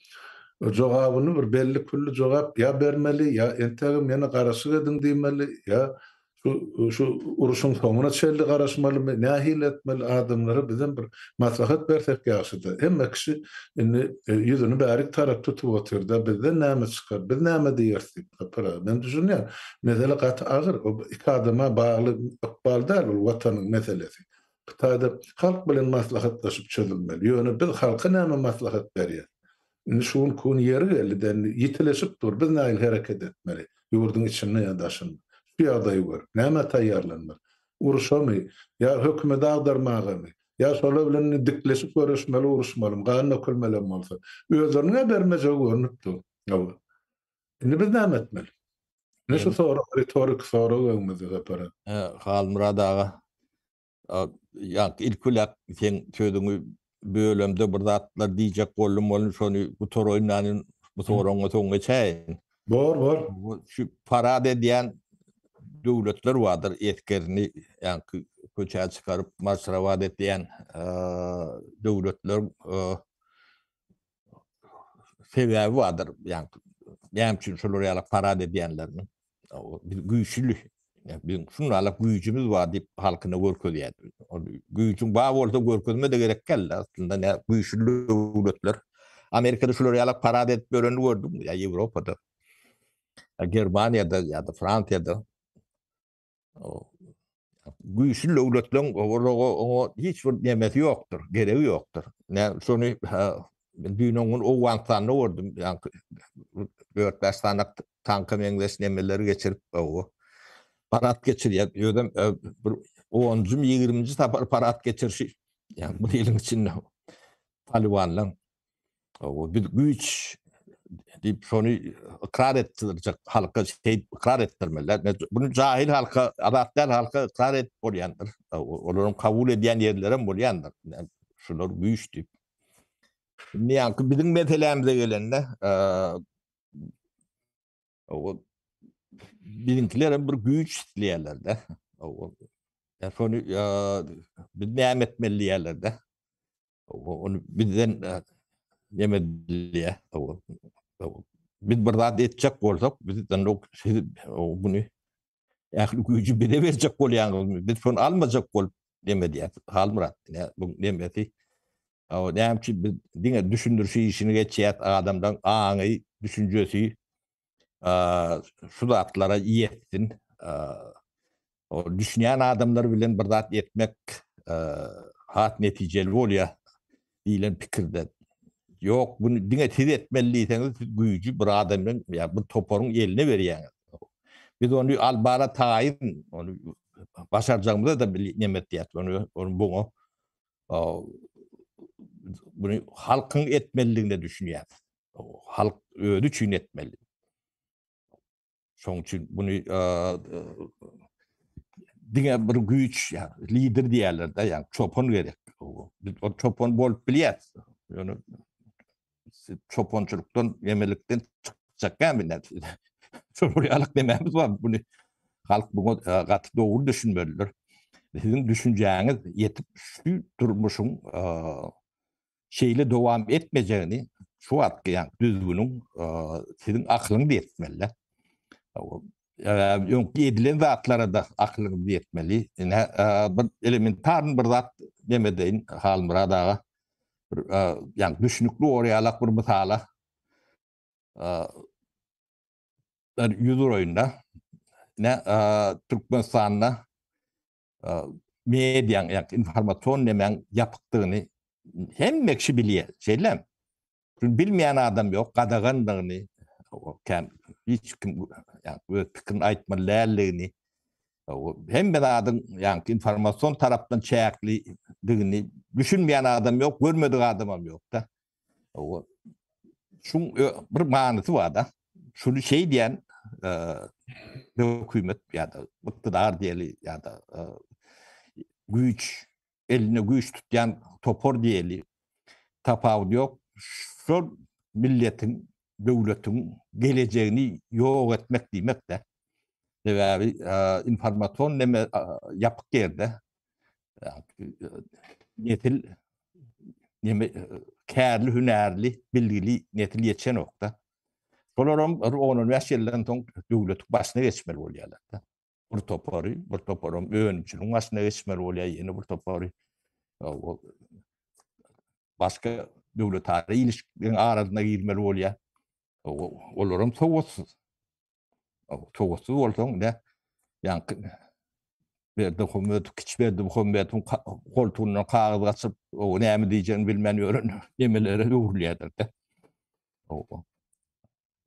jogabyny bir belli-külli jogap ýa bermeli, ýa entegem ýene garaşyk ediň diýmeli, ýa. Şu şu uruşyň soňuna çenli garaşmalymy, nähili etmeli adamlara bizem bir maslahat bersek ýagşyda. Hemme kişi indi ýüzüni bärik tarap tutup otyrda, bizden näme çykar, biz näme diýeris diýip Sapar aga. Men düşünýän, mesele gaty agyr, o iki adama bagly ykbal däl ol watanyň meselesi. Hytaýda halk bilen maslahatlaşyp çözülmeli. Ýöne biz halka näme maslahat berýäs? Indi şu günki gün ýeri geldi-de, indi ýitileşip dur, biz nähili hereket etmeli, ýurduň içinde ýa daşynda? Şu ýagdaýy görüp, nämä taýýarlanmaly? Urşamy? Ýa hökümeti agdarmagamy? Ýa şolar bilen indi dikleşip göreşmeli, uruşmalymy, gan dökülmelem bolsa? Özleriniň-ä bermejegi görnüp dur. Hawa. Indi biz näme etmeli? Ine şu sorag, ritoriki sorag öňümizde Sapar aga. Halmyrat aga, Ýa ilki bilen seň sözüňi bölemde bir zatlar diýjek boldum welin şony gutaraýyn ýani bu soragyňa soň geçäýin. Bor bor. Şu parad edýän döwletler bardyr esgerini ýaňky köçä çykaryp marşrawat edýän döwletler sebäbi bardyr ýaňky näme üçin şolar ýaly parad edýänleriniň. Biz güýçli, biziň şundalyk güýjümiz bar diýip halkyna görkezýär. Ol güýjüň bar bolsa görkezme-de gerek däl aslynda ne güýçli döwletler. Amerikada şular ýaly parad edip ýörenini gördüm ýa Ýewropada. Ýa Germaniýada ýa-da Fransiýada. Güýçli döwletleriň oňa hiç bir nemesi ýokdur, geregi ýokdur. Ne şony düýn gün Owganystanda gördüm. Ýa 4-5 sany tanka meňzeş nemeleri geçirip, o parad geçirýär. Özem bir 10-njy, 20-nji sapar parad geçirişi. Ýa bu ýylyň içinde Talibanlaryň O biz güýç diýip şony ykrar etdirjek halka şeýdip ykrar etdirmeliler. Bunu jahil halka, azat däl halka ykrar edip bolýandyr. Olaryň kabul edýän ýerleri hem bolýandyr. Şular güýç diýip. Indi ýaňky biziň meselämize gelende, o biziňkiler hem bir güýç isleýärler-de. O şony biz näme etmeli diýýärler-de. Ony bizden neme diýýär. Biz bir zat etjek bolsak, bizden siz bunu ähli güýji bize berjek bolýaňyzmy? Biz şony almajak bolup neme diýýär. Halmyrat, bu nemesi. Näme üçin biz diňe düşündiriş işini geçýär, adamdan aňy, düşünjesi şu zatlara ýetsin. Ol düşünýän adamlar bilen bir zat etmek has netijeli bolýar diýlen pikirde. Ýok, bunu diňe siz etmeli diýseňiz, siz güýji bir adamyň ýa bir toparyň eline berýäňiz. Biz ony albara taýyn, ony başarjagymyza da neme etýäs, ony ony buňa bunu halkyň etmelidigine düşünýäs. Halk özi üçin etmeli. Şoň üçin muny diňe bir güýç, ýa lider diýerler-de, ýa çopan gerek. Biz o çopan bolup bilýäs. Ýöne çopançylykdan, ýemelikden çykjak däl Şol bir ýalyk demämiz bar. Muny halk buňa gaty dogry düşünmelidir. Siziň düşünjäňiz ýetip şu durmuşyň şeýle dowam etmejegini şu wagtky ýa düzgüniň siziň akylyňyz ýetmeli. Öňki edilen zatlara da akylyňyz ýetmeli. Ine bir elementarny bir zat neme deýin Halmyrat aga. Bir ýa düşnükli bolýalak bir mysala. Bir ýüz uraýynda. Ine Türkmenistanda mediaň, ýa informasion nemäň ýapykdygyny hemme kişi bilýär. Şeýlemi? Şuny bilmeýän adam ýok, gadagandygyny, kän hiç kim ýa öz pikirini aýtmaly däldigini, hemme zadyň ýa informasion tarapdan çäklidigini düşünmeýän adam ýok, görmedik adam hem ýok-da. Şuň bir manysy bar-da. Şuny şeý diýen hökümet ýa-da iktidar diýeli ýa-da güýç eline güýç tutýan topar diýeli tapawudy ýok. Şol milletiň, döwletiň gelejegini ýok etmek diýmek-de. Sebäbi informasion neme ýapyk ýerde nesil neme kärli hünärli bilgili nesil ýetişenokda. Şolaram bir 10-15 ýyldan soň döwletiň başyna geçmeli bolýarlar-da. Bir topary, bir toparam önümçiligiň başyna geçmeli bolýar, ýene bir topary başga döwletara ilişikleriň arasyna girmeli bolýar. Olaram sowatsyz. Sowatsyz bolsaň, ne? Ýaňky Berdimuhamedow, kiçi Berdimuhamedowyň goltugyndan kagyz gaçyryp, o näme diýjegini bilmän ýören nemelere öwrülýärler-de.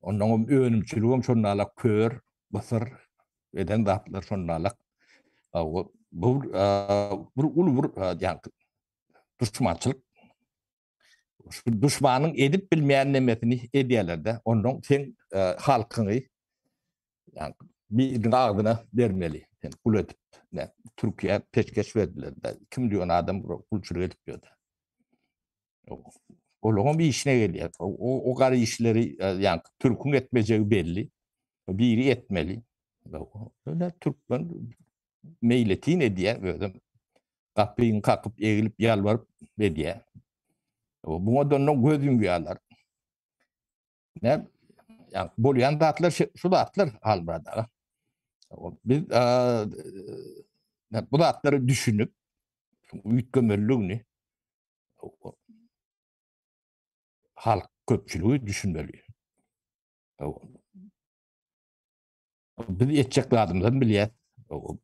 Ondan önümçiligem şondalak kör, gysyr eden zatlar şondalak. Bu bir uly bir ýaňky duşmançylyk. Şu duşmanyň edip bilmeýän nemesini edýärler-de. Ondan sen halkyňy ýaňky biriniň agzyna bermeli. Sen gul edip, Türkiýä peşgeş berdiler-de. 2 million adam gulçulyk edip ýördi. Olaryň işine gelýär. O, o gara işleri e, ýa türküň etmejegi belli. Biri etmeli. Öyle türkmen meýletin edýär özüm. Gapyny kakyp, egilip, ýalbaryp edýär. Buňa da göz ýumýarlar. Ne? Ýa bolýan zatlar şu zatlar Halmyrat aga. Biz bu zatlary düşünip, üýtgemeliligini halk köpçüligi düşünmeli. Biz etjek zadymyzam bilýär.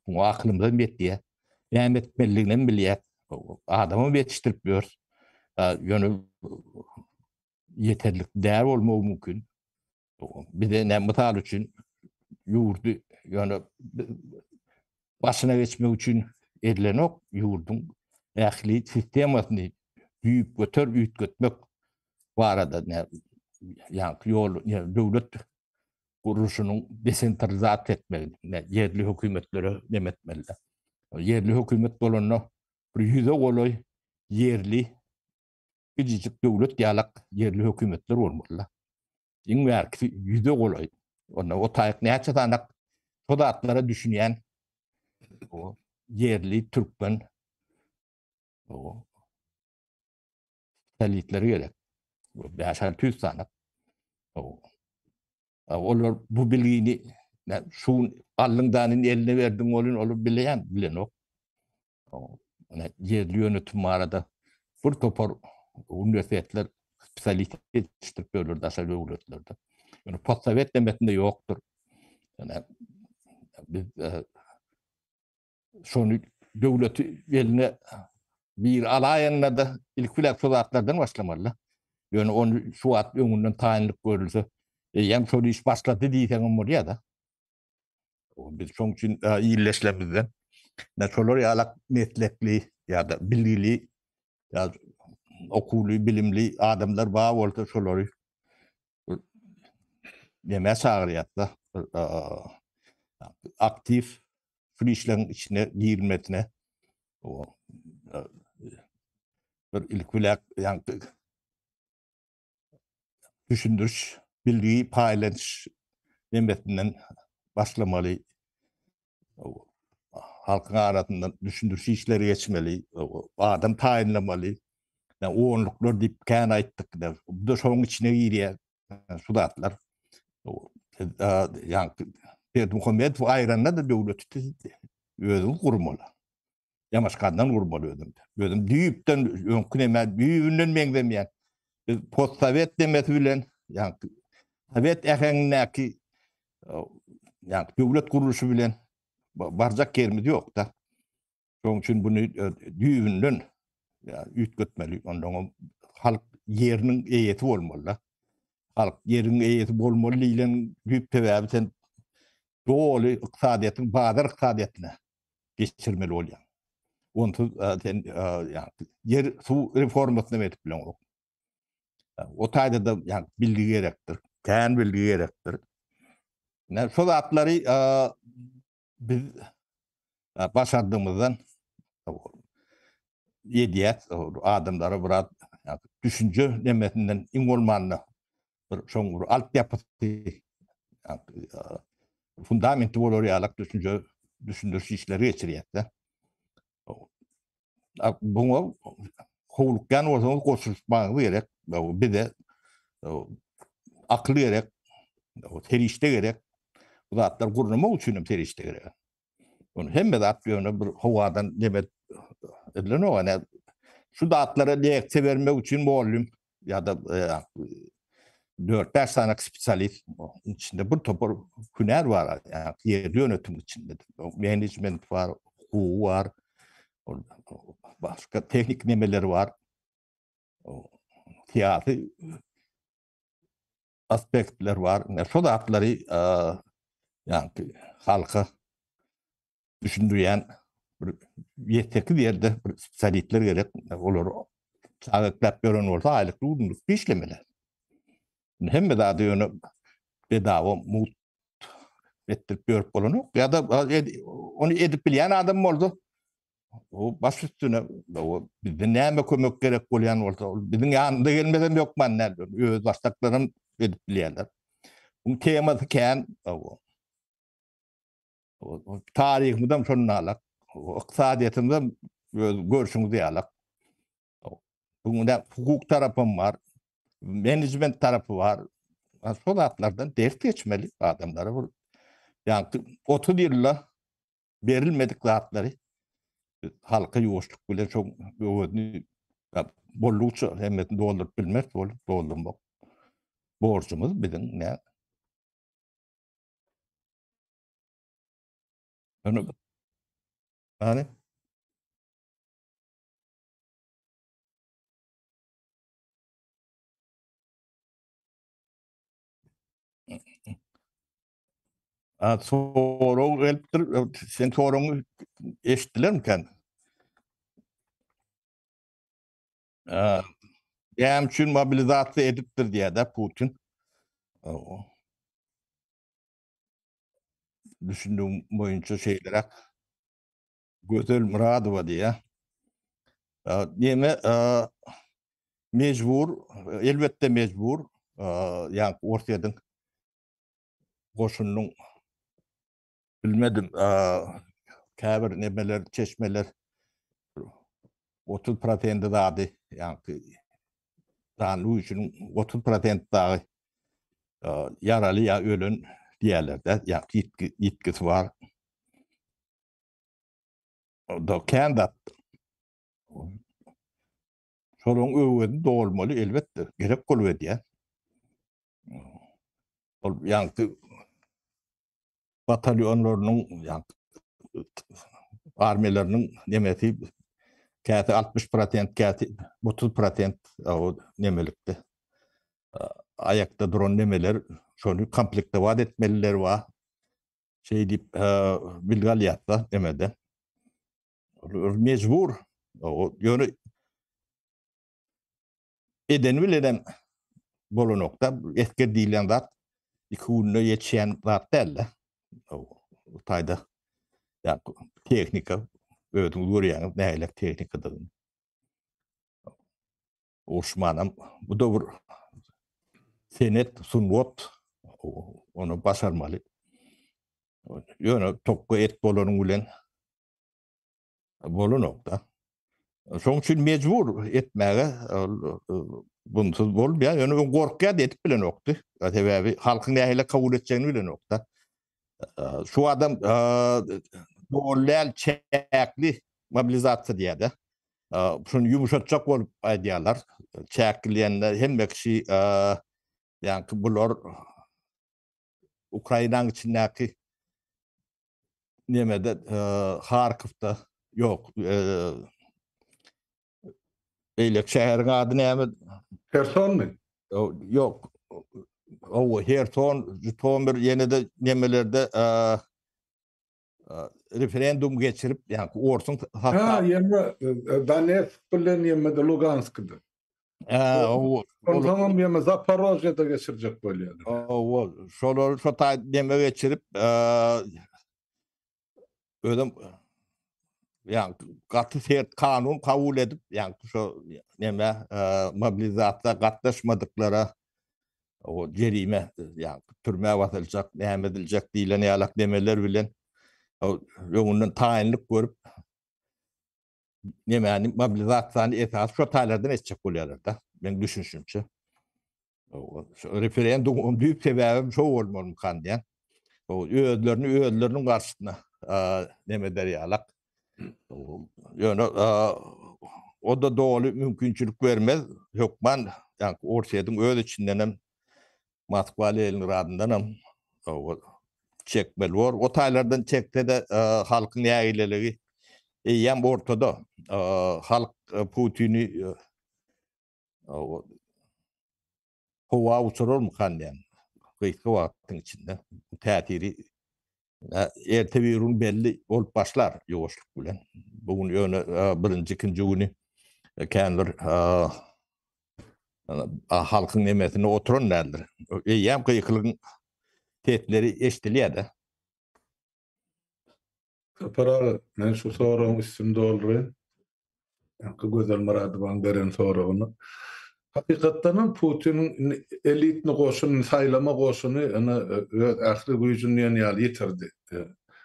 Muňa akylymyzam ýetýär. Näme etmelidiginem bilýär. Adamam ýetişdirip ýörüs. Ýöne ýeterlik däl bolmagy mümkin. Bize ne mysal üçin ýurdy ýöne başyna geçmek üçin edilenok ýurduň ähli sistemasyny düýpgöter üýtgetmek barada ne ýaňky ýol döwlet gurluşynyň desentralizasiýa etmegini ýerli hökümetlere neme etmeli. Ýerli hökümet bolanda bir ýüze golaý ýerli Kijijik döwlet ýalak ýerli hökümetler bolmaly. Iň bärkisi ýüze golaý. Onda o taýyk näçe sanak şo zatlara düşünýän o ýerli türkmen o spesialistleri gerek. 5-600 sanak. O olar bu bilgini şu allyň danyny eline berdiň bolun olar bilýän bilenok. Ýerli ýönetim barada bir topar uniwersitetler spesialist ýetişdirip ýörler daşary döwletlerde. Ýöne postsowet demesinde ýokdur. Ýöne biz e, şony döwleti eline bir alaýanda da ilki bilen şu zatlardan başlamaly. Ýöne ony şu wagt öňünden taýynlyk görülse, eýýäm şol iş başlady diýseňem bolýar-da. Biz şoň üçin illeşlemizden ne şolar ýalak meslekli ýa-da bilgili ýa okuwly, bilimli adamlar bar bolsa şolary näme çagyrýarlar? Aktiw şu işleriň içine girmesine bir ilk bilen ýa düşündiriş, bilgi paýlanyş nemesinden başlamaly. Halkyň arasynda düşündiriş işleri geçmeli, adam taýynlamaly. Yani onluklar diýip kän aýtdyk. Bu da şonuň içine girýär şu zatlar. Yani Berdimuhamedow aýranda da döwleti özüň gurmaly. Ýamaşgandan gurmaly özüm. Özüm düýpden öňki nämä düýbünden meňzemeýän. Biz postsowet demesi bilen, ýagny sowet äheňindäki ýagny döwlet gurluşy bilen barjak ýerimiz ýok-da. Şonuň üçin buny düýbünden üýtgetmeli. Ondan halk ýeriniň eýesi bolmaly-da. Halk ýeriň eýesi bolmaly diýlen düýp sebäbi sen doly ykdysadyýetiň bazar ykdysadyýetine geçirmeli bolýar. Onsuz sen ýer suw reformasyny edip bileňok. O taýda da ýa bilgi gerekdir. Kän bilgi gerekdir. Ne şu zatlary biz başardygymyzdan edýäs adamlara biraz düşünje nemesinden iň bolmanda bir şoň bir altyapysy fundamenti bolar ýalak düşünje düşündiriş işleri geçirýär-de. Buňa howlukýan bolsaňyz goşulyşmagyňyz gerek. Bize akyl gerek, serişde gerek. Bu zatlar gurnamak üçin hem serişde gerek. Ony hemme zat ýöne bir howadan neme edilenok. Ýa şu zatlara leksiýa bermek üçin mugallym ýa-da 4-5 sany spesialist içinde bir topar hünär bar. Ýa ýerli ýönetim içinde menejment bar, hukugy bar, başga tehnik nemeler bar. Syýasy aspektler bar. Şo zatlary ýa-ni halka düşündirýän bir 7-8 ýerde bir spesialistler gerek. Olar çagyryp ýören bolsa aýlykly günlük işlemeli. Hemme zady ýöne bedava mugt etdirip ýörüp bolanok. Ýa-da ony edip bilýän adam bolsa O baş üstüne o bizden näme kömek gerek bolýan bolsa, ol biziň ýanymyza gelmesem hökman däl. Öz başdaklaram edip bilýärler. Bu temasy kän. O taryhymyzam şonda alak. Ykdysadyýetimizem öz görşüňiz ýalak. Bunda hukuk tarapam bar, menejment tarapy bar. Şol zatlardan ders geçmeli adamlara. Bu ýa-ni 30 ýylda berilmedik zatlary halka ýuwaşlyk bilen şo öwezini boldugyça hemmesini dolduryp bilmeris bol doldurmak borjumyz biziň ne Ýöne Hany? A sorag gelipdir. Sen soragyňy eşitdilermikan? A, näme üçin mobilizasiýa edipdir diýýär-de Putin. Düşündigim boýunça şeýleräk. Gözel Myradowa diýýär. Neme mejbur, elbetde mejbur, ýa Orsýetiň goşunynyň bilmedim, käbir nemeler, çeşmeler 30 prosendi zady, ýa-ni janly güýçüniň 30 prosent dagy ýaraly ýa ölen diýerler-de, ýa ýitgi, ýitgisi bar. Da kän zat. Şolaryň öwezini dolmaly elbetde, gerek bolup edýär. Ol ýaňky batalýonlarynyň ýaňky armiýalarynyň nemesi käte 60%, käte 30% o nemelikde. Aýakda duran nemeler şony komplektowat etmeliler bar. Şeý diýip bilgi alýarda nemede. Mejbur. Ýöne edeni bilenem bolanokda esger diýilýän zat iki günde ýetişýän zat däl-de. O taýda ýa tehnika özüňiz görýäňiz nähili tehnikadygyny. Uruşmanam bu da bir senet, sungat ony başarmaly. Ýöne tokga et bolanyň bilen bolanok-da. Şonuň üçin mejbur etmäge bunsyz bolmaýar. Ýöne öň gorkýardy, edip bilenokdy. Sebäbi halkyň nähili kabul etjegini bilenok-da. Şu adam doly däl, çäkli mobilizasiýa diýýär-de. Şuny ýumşatjak bolup aýdýarlar. Çäkli diýende hemme kişi ýaňky bular Ukrainanyň içindäki nemede Harkowda ýok beýleki şäheriň ady näme? Hersonmy? Ýok. Owa, Herson, Žytomir ýene-de nemelerde referendum geçirip, ýa orsuň Ha, ýene Donetsk bilen ýene-de Luganskda. Hä, owa. Onsoňam ýene Zaporožýede geçirjek bolýarlar. Owa, şolary şo taý neme geçirip, özem ýa gaty sert kanun kabul edip, ýa şo neme mobilizasiýa gatnaşmadyklara o jerime, ýa türmä basyljak, näme ediljek diýlen ýalak nemeler bilen öňünden taýynlyk görüp nemäni mobilizasiýany esasy şo taýlardan etjek bolýarlar-da, meň düşünişimçe. Şu referendumyň düýp sebäbim şo bolmalymykan diýen. Özlerini özleriniň garşysyna. neme eder ýalak. Ýöne o-da doly mümkinçilik bermez. Hökman ýaňky Orsýetiň öz içindenem Moskwa Leningradyndanam çekmeli bor. O taýlardan çekse-de halkyň nägileligi eýýäm ortada. Halk Putini howa uçurarmykan diýen gysga wagtyň içinde täsiri erte bir gün belli bolup başlar ýuwaşlyk bilen. Bu gün ýöne birinji, ikinji güni kän bir halkyň nemesinde oturan däldir. Eýýäm gykylygyň sesleri eşidilýär-de. Sapar aga, men şu soragyň üstüni dolduraýyn. Ýaňky Gözel Myradowaň beren soragyny. Hakykatdan hem Putiniň indi elitni goşuny, saýlama goşuny ine öz ähli güýjüni diýen ýaly ýitirdi.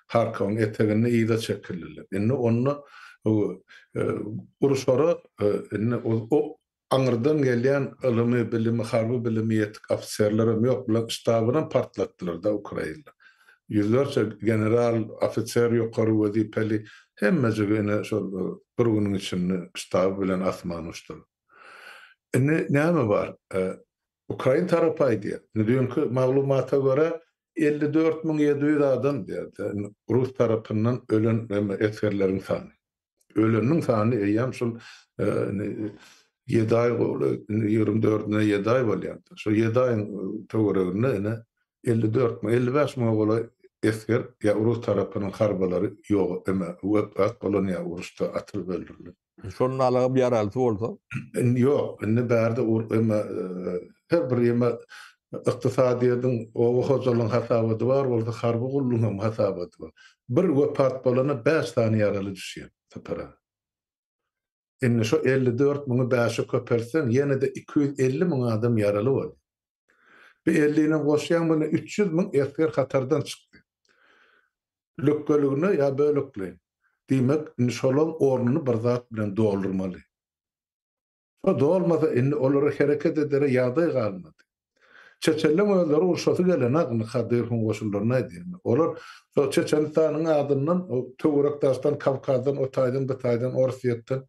Harkowyň eteginde yza çekildiler. Indi onda uruşara indi o Aňyrdan gelýän ylymy, bilimi, harby bilimi ýetik ofiserlerem ýok. Bular ştabynam partlatdylar-da Ukrainda. Ýüzlerçe general, ofiser ýokary wezipeli hemmejigi ine şol bir günüň içinde ştaby bilen asmana uçdular. Indi näme bar? Ukrain tarapy aýdýar. Indi düýnki maglumata görä 54 700 adam diýýär-de, rus tarapyndan ölen esgerleriň sany. Öleniniň sany eýýäm şol ýedi aý indi 24-üne ýedi aý bolýar. Şol ýedi aýyň töwereginde ine 54 müň, 55 müňe golaý esger ýa rus tarapynyň harbylary ýok eme wepat bolan ýa uruşda atylyp öldürilen. Şonuň alagym ýaralysy bolsa? Indi ýok, indi bärde eme her bir eme ykdysadyýetiň, oba hojalygyň hasabaty bar bolsa, harby gullugyň hem hasabaty bar. Bir wepat bolana bäş sany ýaraly düşýär Sapar aga. Indi şo 54 müňi bäşe köpeltseň, ýene-de 250 müň adam ýaraly bolýar. Bu ellinem goşýaň, muny 300 müň esger hatardan çykdy. Lükgeligine ýa bölekleýin. Diýmek, indi şolaň ornuny bir zat bilen doldurmaly. Şo dolmasa indi olara hereket edere ýagdaý galmady. Çeçenleň özleri urşasy gelenok indi Kadyrowyň goşunlaryny aýdýan. Olar şo Çeçenistanyň adyndan töwerek daşdan Kawkazdan o taýdan bu taýdan Orsýetden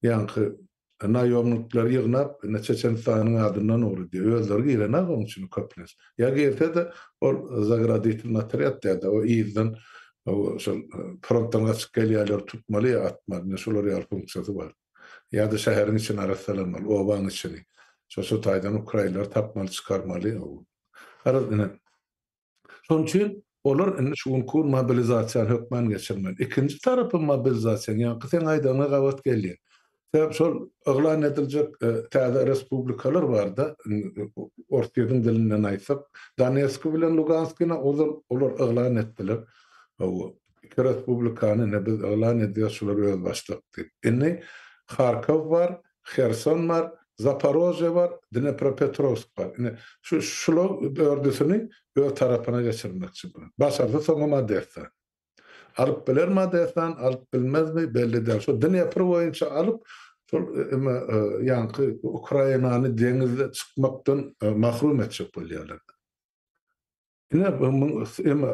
ýaňky naýomnikleri ýygnap indi Çeçenistanyň adyndan ugradýar. Özleri girenok oň içine köplenç. Ýa girse-de ol zagraditelnyý otrýad diýýär-de o yzdan şol frontdan gaçyp gelýärleri tutmaly ýa atmaly ine şolar ýaly funksiýasy bar. Ýa-da şäheriň içini arassalamaly, obaň içini. Şo-şo taýdan ukrainleri tapmaly, çykarmaly. Garaz, ine. Şonuň üçin olar indi şu günki gün mobilizasiýany hökman geçirmeli. Ikinji tarapy mobilizasiýanyň, ýaňky seň aýdanyňa gabat gelýär. Sebäp şol yglan ediljek täze respublikalar bar-da, Orsýetiň dilinden aýtsak, Donetski bilen Luganskini ozal olar yglan etdiler. Hawa. Iki respublikany ine biz yglan edýäs şular özbaşdak diýip. Indi Harkow bar, Herson bar, Zaporožýe bar, Dnepropetrowsk bar. Ine şu şular dördüsini öz tarapyna geçirmekçi bular. Başarsa soňam Odessa. Alyp bilermi Odessany, alyp bilmezmi belli däl. Şu Dnepr boýunça alyp şol eme ýaňky Ukrainany deňizde çykmakdan mahrum etjek bolýarlar. Ine, emma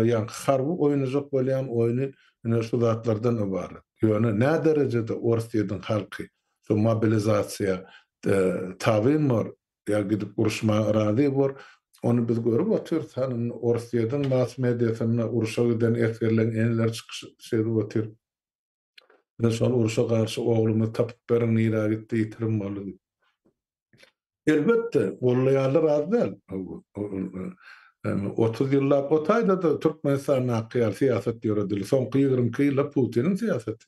ýaňky harby oýnajak bolýan oýny ine şu zatlardan ybarat. Ýöne nä derejede Orsýetiň halky şu mobilizasiýa tabyn bor ýa gidip uruşmaga razy bor, ony biz görüp otyrys. Hany indi Orsýetiň mass mediasynda urşa giden esgerleň eneleri çykyş edip otyr. Biz şol urşa garşy oglumyzy tapyp beriň nirä gitdi ýitirim boldy diýip. Elbetde, gollaýanlar az däl. 30 ýyllap o taýda-da Türkmenistandaky ýaly syýasat ýöredildi. Soňky 22 ýylda Putiniň syýasaty.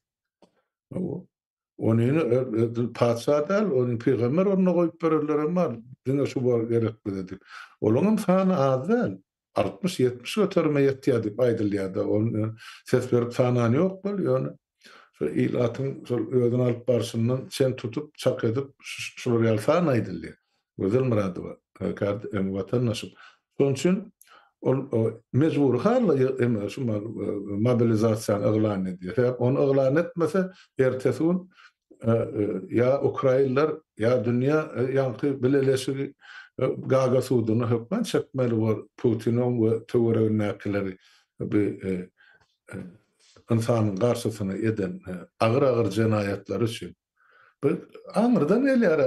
Ony edil patyşa däl, ony pygamber ornuna goýup berenlerem bar. Diňe şu bor gerek bize diýip. Olaryň sany az däl. 60-70 göterime ýetýär diýip aýdylýar-da, ony ses berip sanan ýok bol, ýöne şo ilatyň şol özüni alyp barşyndan çen tutup, çak edip şular ýaly san aýdylýar. Gözel Myradowa, kard watandaşym. Şonuň üçin ol mejbury halda eme şu mobilizasiýany yglan edýär. Sebäp ony yglan etmese, ertesi gün ýa ukrainler, ýa dünýä ýaňky bileleşigi Gaga suduna hökman çekmeli bor Putiniň we töweregindäkileri. Bu. ynsanyň garşysyna eden agyr-agyr jenaýatlary üçin bu aňyrdan gelýär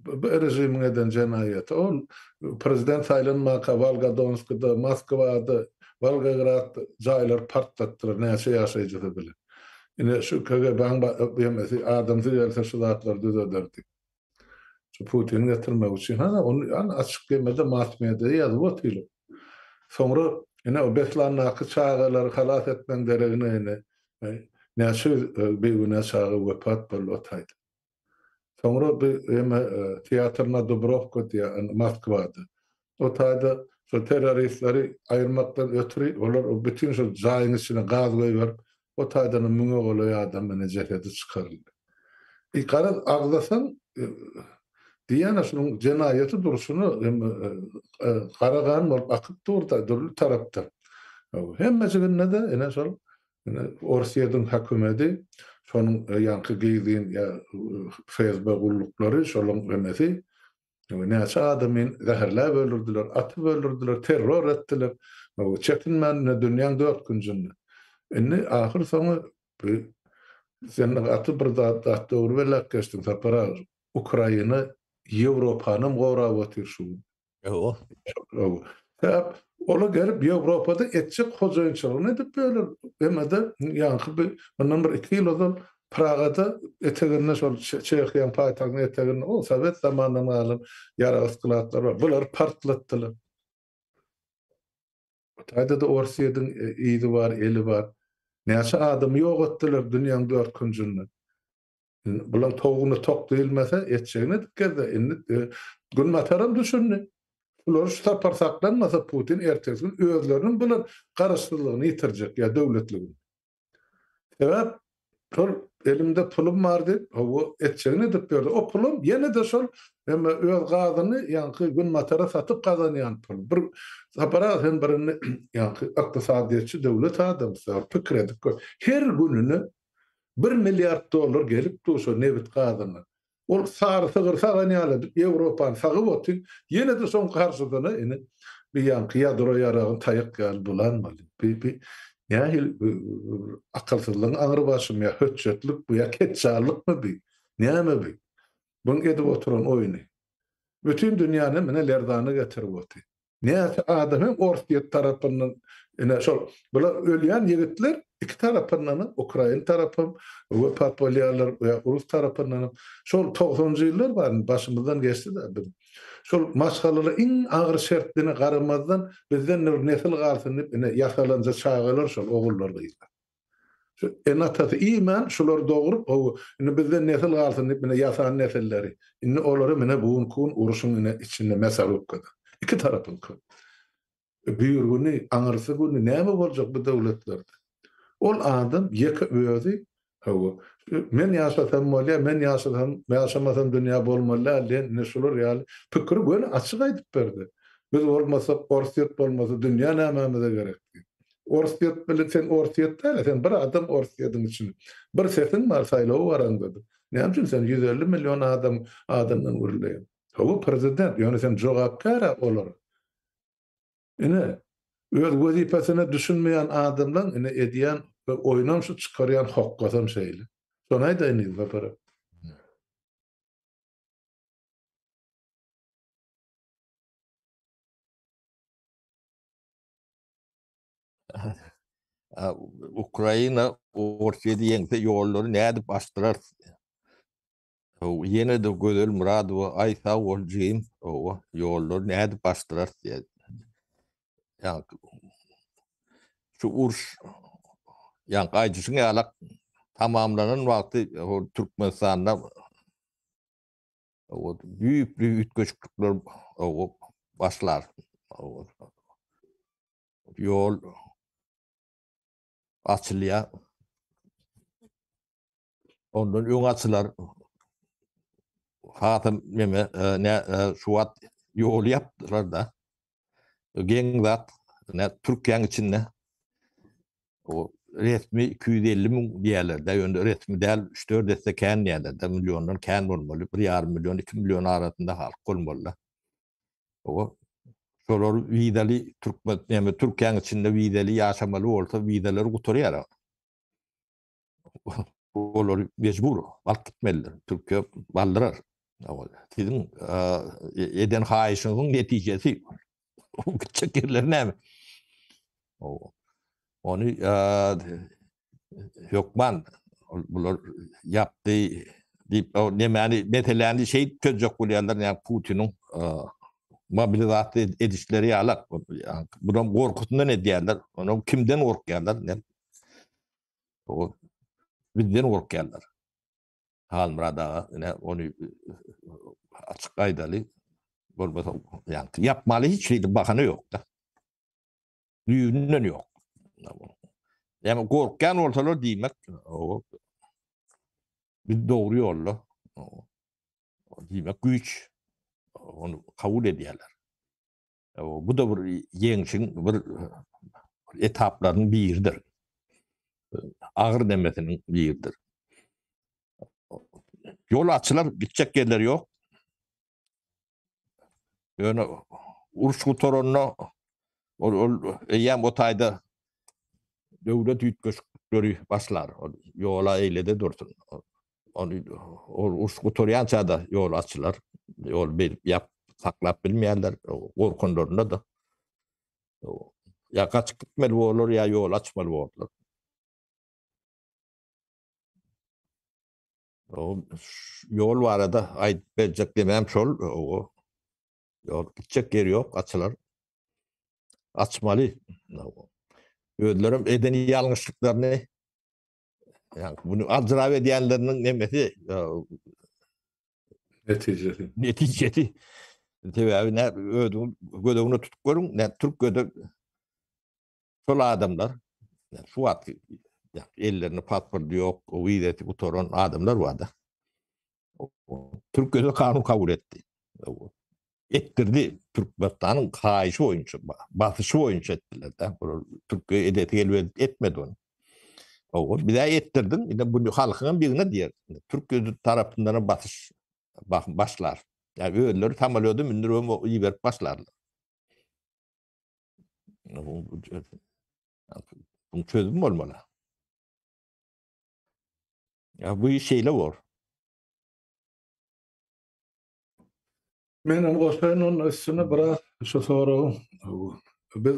bu režimiň eden jenaýaty. Ol prezident saýlanmaka Wolgodonskida, Moskwada, Wolgogradda jaýlary partlatdylar näçe ýaşaýjysy bilen. Ine şu KGB-niň ýemesi adamsy gelse şu zatlary düzederdi. Şu Putini getirmek üçin hana ony ýany açyk ýemede mass mediada ýazyp otyrlar. Soňra ine o Beslandaky çagalary halas etmegiň deregine ine näçe ýüz bigünä çaga wepat boldy o taýda. Soňra bu ýeme teatr na Dubrowka diýýär Moskwada. O taýda şol terroristleri aýyrmakdan ötri olar bütin şol jaýyň içine gaz goýberip, o taýdanam müňe golaý adam ine jesedi çykaryldy. E, garaz agzasaň diýýän-ä şunuň jenaýaty durşuna hem gara gan bolup akyp dur-da dürli tarapdan. Hemmejiginde-de ine şol ine Orsýetiň hökümeti, şonuň ýaňky gizlin ýa FSB gulluklary, şolaň emesi Näçe adamy zäherläp öldürdiler, atyp öldürdiler, terror etdiler. Çekinmän ine dünýäň dört künjünde. Indi ahyr soňy bu sen gaty bir zat zat dogry belläp geçdiň Sapar aga. Ukraina Ýewropanam gorap otyr şu gün. Hawa. Sebäp olar gelip Ýewropada etjek hojaýynçylygyny edip ýörler. Hemede ýaňky bir mundan bir iki ýyl ozal Pragada eteginde şol Çehiýanyň paýtagtynyň eteginde o sowet zamanyndan galan ýarag skladlary bar. Bulary partlatdylar. O taýda-da Orsýetiň yzy bar, eli bar. Näçe adamy ýok etdiler dünýäň dört künjünde. Bulaň towugyna tok diýilmese, etjegini edip gezdi. Indi Günbataram düşündi. Bular şu sapar saklanmasa Putin ertesi gün özleriniň bular garaşsyzlygyny ýitirjek ýa döwletligini. Sebäp şol elimde pulum bar diýip, hawa, etjegini edip ýördi. O pulam ýene-de şol hem öz gazyny ýaňky Günbatara satyp gazanýan pul. Bir Sapar aga sen bir indi ýaňky ykdysadyýetçi döwlet adamsy, pikir edip gör. Her gününe bir milliard dollar gelip dur şo nebit gazyndan. Ol sary sygyr sagan ýaly edip Ýewropany sagyp otyr. Ýene-de şoň garşysyna ine bir ýaňky ýadro ýaragyny taýak ýaly bulanmaly. Bi bi nähili akylsyzlygyň aňry başymy ýa hötjetlik bu ýa ketjallykmy bi? Näme bi? Buň edip oturan oýny. Bütin dünýäni mine lerzana getirip otyr. Näçe adam hem Orsýet tarapyndan ine şol bular ölýän ýigitler iki tarapyndan hem Ukrain tarapam wepat bolýarlar we rus tarapyndan hem şol togsanjy ýyllar bar indi başymyzdan geçdi-de biziň. Şol maşgalalar iň agyr şertlerine garamazdan bizden bir nesil galsyn diýip ine ýasalanja çagalar şol ogullar gyzlar. Şu ene-atasy iýmän şulary dogrup, hawa, indi bizden nesil galsyn diýip, ine ýasan nesilleri. Indi olary mine bu günki gün urşuň ine içinde mesarubkada. Iki tarapyňky. Büýrgüni, aňyrsy güni näme boljak bu döwletlerde? Ol adam ýeke özi, hawa, men ýaşasam bolýar, men ýaşasam, ýaşamasam dünýä bolmaly däl diýen ine şular ýaly pikiri göni açyk aýdyp berdi. Biz bolmasak, Orsýet bolmasa dünýä nämämize gerek diýip. Orsýet bilen sen Orsýet däl, sen bir adam Orsýetiň içinde. Bir sesiň bar saýlawa baraňda-da. Näme üçin sen 150 million adam adamdan gürleýäň? Hawa, prezident, ýöne sen jogapkär-ä olara. Ine, öz wezipesine düşünmeýän adamlaň ine edýän oýnam şu çykarýan hokgasam şeýle. Şony aýdaýyn diýdim Sapar aga. Ukraina Orsýeti ýeňse ýollary nädip açdyrar? Ýene-de Gözel Myradowa aý sag bol jigim, owa, ýollary nädip açdyrar diýýär. Şu uruş ýaňky aýdyşyň ýalak tamamlanan wagty Türkmenistanda düýpli üýtgeşiklikler başlar. Ýol açylýar. Ondan öň açylar. Hasam neme ne şu wagt ýoly ýapdylar da. Geň zat, ne Türkiýäň içinde o resmi 250 müň diýerler-de, ýöne resmi däl, 3-4 esse kän diýerler-de, milliondan kän bolmaly, 1,5 million, 2 million arasynda halk bolmaly-da. O. Şolar wizaly türkmen näme Türkiýäň içinde wizaly ýaşamaly bolsa wizalary gutarýar. Olary mejbur alyp gitmelidir. Türkiýe aldyrar. Siziň eden haýyşyňyzyň netijesi. Gitjek ýerleri näme? Ony hökman bular ýapdy diýip, o nemäni meseläni şeýdip çözjek bolýarlar, ýa Putiniň mobilizasiýa edişleri ýaly. Bulam gorkusyndan edýärler. Onuň kimden gorkýarlar? O bizden gorkýarlar. Halmyrat aga, ine ony açyk aýdaly. Bolmasa, ýa ýapmaly hiç hili bahana ýok-da. Düýbünden ýok. Ýa gorkýan bolsalar diýmek, o biz dogry ýolda. Diýmek güýç ony kabul edýärler. Bu da bir ýeňşiň bir etaplarynyň biridir. Agyr nemesiniň biridir. Ýol açylar, gitjek ýerleri ýok. Ýöne uruş gutaranda ol ol eýýäm o taýda döwlet üýtgeşikleri başlar. Ol ýola eýlede dursun. Ony ol uruş gutarýança-da ýol açylar. Ýol beýdip ýap saklap bilmeýärler. Gorkanlarynda-da. Ýa gaçyp gitmeli bolarlar, ýa ýol açmaly bolarlar. Ýol barada aýdyp berjek demem şol. Ýol gitjek ýeri ýok, açylar. Açmaly. Özlerem eden ýalňyşlyklaryny ýa bunu aljyrap edýänleriniň nemesi netijesi. Netijesi. Sebäbi ne özüňiz göz öňüne tutup görüň, ne Türkiýede Şol adamlar şu wagtky ellerinde pasporty ýok, wizasy gutaran adamlar barda. Türkiýede kanun kabul etdi. Etdirdi. Türkmenistanyň haýyşy boýunça, basyşy boýunça etdiler-de. Olar Türkiýe edesi gelip etmedi ony. Owa, bize etdirdiň, indi bu halkyň hem birine diýer. Türkiýe tarapyndan hem basyş başlar. Ýa özleri samolýoda mündürip iberip başlarlar. Bu çözüm bolmaly. Ya bu iş şeýle bor. Men hem goşaýyn onun üstüne biraz şu soragyň. Biz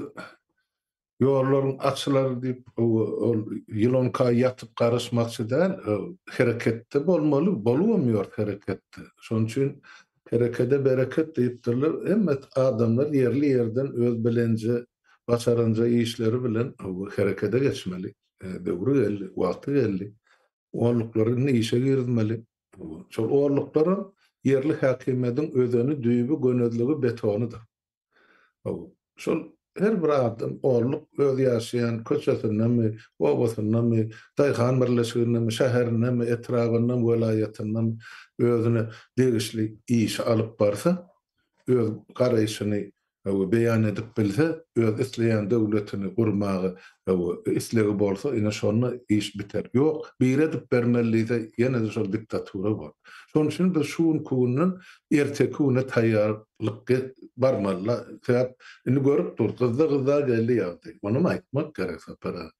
ýollaryň açylar diýip ol ýylonka ýatyp garaşmakçy däl, hereketde bolmaly, bolubam ýör hereketde. Şonuň üçin Herekede bereket diýipdirler. Hemme adamlar ýerli-ýerden öz bilenje, başaranja işleri bilen herekede geçmeli. Döwri geldi, wagty geldi. Onluklary indi işe girizmeli. Şol onluklaram ýerli häkimiýetiň özeni, düýbi, gönezligi, betonydyr. Şol her bir adam orluk öz ýaşaýan köçesindemi, obasyndamy, daýhan birleşigindemi, şäherindemi, etrabyndamy, welaýatyndamy özüne degişli işi alyp barsa, öz garaýşyny beýan edip bilse, öz isleýän döwletini gurmaga islegi bolsa, ine şonda iş biter. Ýok, biri edip bermeli diýse, ýene-de şol diktatura bor. Şonuň üçin biz şu günki günden erteki güne taýýarlyk barmaly. Sebäp indi görüp dur, gyzda-gyzda geldi ýagdaý. Onam aýtmak gerek Sapar aga.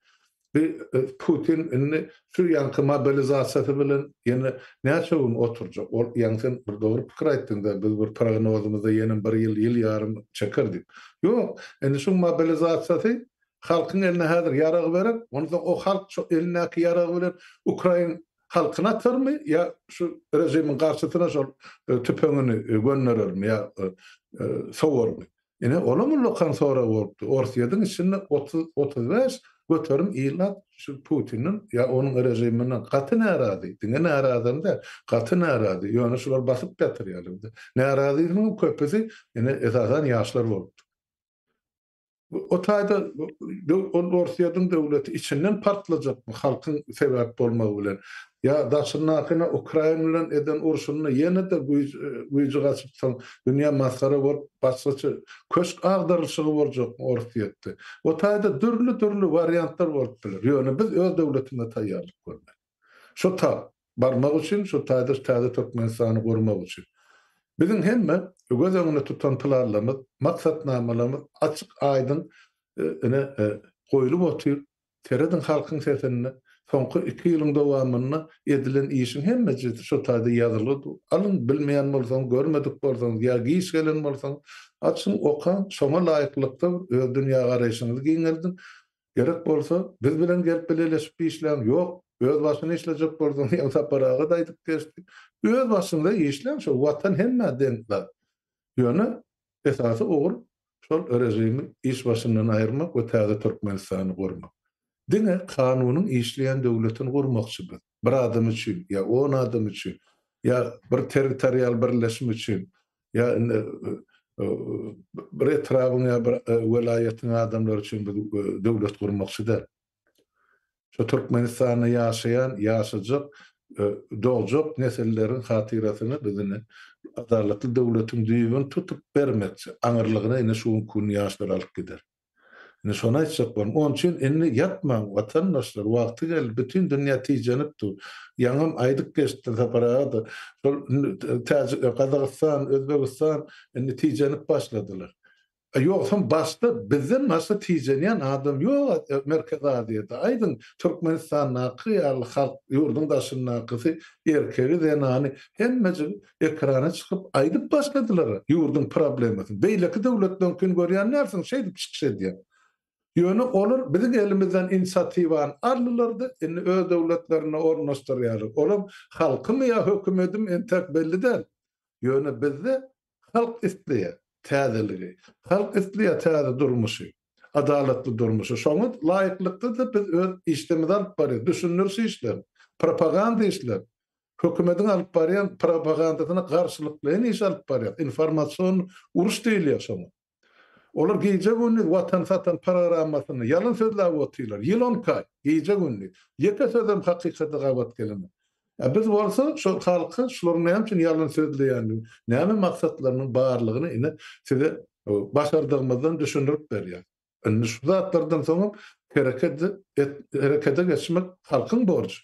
Bir Putin indi şu ýaňky mobilizasiýasy bilen ýene näçe gün oturjak? Ol ýaňy sen bir dogry pikir aýtdyň-da, biz bir prognozymyzda ýene bir ýyl, ýyl ýarym çeker diýip. Ýok, indi şuň mobilizasiýasy halkyň eline häzir ýarag berer, onsoň o halk şu elindäki ýaragy bilen ukrain halkyny atarmy ýa şu režimiň garşysyna şol tüpeňini gönderermi ýa sowarmy? Ine, olam ullakan sorag bolupdy. Orsýetiň içinde 30, 35% ilat şu Putinden ýa onuň režiminden gaty närazy. Diňe närazam däl, gaty närazy. Ýöne şular basyp ýatyrýarlar. Närazynyň köpüsi ine esasan ýaşlar bolupdy. O taýda ol Orsýetiň döwleti içinden partlajakmy halkyň sebäp bolmagy bilen? Ýa daşyndakyna Ukraina bilen eden urşunda ýene-de güýji gaçyp soň dünýä masgara bolup başgaça köşk agdarylyşygy boljakmy Orsýetde? O taýda dürli-dürli wariantlar bolup biler. Ýöne biz öz döwletimize taýýarlyk görmeli. Şo tap barmak üçin, şo taýda täze Türkmenistany gurmak üçin. Biziň hemme göz öňünde tutan planlarymyz, maksatnamalarymyz açyk aýdyň ine goýlup otyr. Serediň halkyň sesinde soňky iki ýylyň dowamynda edilen işiň hemmejesi şo taýda ýazylgy dur. Alyň, bilmeýän bolsaňyz, görmedik bolsaňyz ýa giç gelen bolsaňyz, açyň, okaň, şoňa laýyklykda öz dünýägaraýşyňyzy giňeldiň. Gerek bolsa, biz bilen gelip bileleşip işläň, ýok, öz başyna işlejek bolsaň, ýaňy Sapar aga-da aýdyp geçdi, öz başyňyza işläň, şo Watan hemmä deň zat. Ýöne esasy ugur şol režimi iş başyndan aýyrmak we täze Türkmenistany gurmak. Diňe kanunyň işleýän döwletini gurmakçy biz. Bir adam üçin ýa on adam üçin ýa bir territorial birleşme üçin ýa indi bir etrabyň ýa bir welaýatyň adamlary üçin biz döwlet gurmakçy däl. Şu Türkmenistanda ýaşaýan, ýaşajak, dogjak nesilleriň hatyrasyna biz ine adalatly döwletiň düýbüni tutup bermekçi. Aňyrlygyna ine şu günki gün ýaşlar alyp gider. Indi şony aýtjak boldum. Onuň üçin indi ýatmaň, watandaşlar, wagty geldi, bütin dünýä tijenip dur. Ýaňam aýdyp geçdi Sapar aga-da, şol indi Täjik, Gazagystan, Özbegistan indi tijenip başladylar. Ýogsam başda bizden başga tijenýän adam ýok Merkezi Aziýada. Aýdyň, Türkmenistandaky ýaly halk, ýurduň daşyndakysy, erkegi, zenany hemmejigi ekrana çykyp aýdyp başladylar ýurduň problemasyny. Beýleki döwletleriňkini görýän dälsiň şeýdip çykyş edýän. Ýöne olar biziň elimizden inisiatiwany aldylar-da, indi öz döwletlerinde ornaşdyrýarlar. Olam halkymy ýa hökümedimi entek belli däl. Ýöne bizde halk isleýär täzeligi. Halk isleýär täze durmuşy, adalatly durmuşy. Şoňa laýyklykda-da biz öz işlerimizi alyp barýarys. Düşündiriş işleri, propaganda işleri. Hökümetiň alyp barýan propagandasyna garşylyklaýyn iş alyp barýar. Informasion uruş diýilýär şoňa. Olar gije-gündiz Watan satan programmasyny ýalan sözläp otyrlar. Ýyl on iki aý, gije-gündiz. Ýeke sözem hakykata gabat gelenok. A biz bolsa şol halka şularyň näme üçin ýalan sözleýändigini, näme maksatlarynyň barlygyny ine size başardygymyzdan düşündirip berýäris. Indi şu zatlardan soňam hereket herekete geçmek halkyň borjy.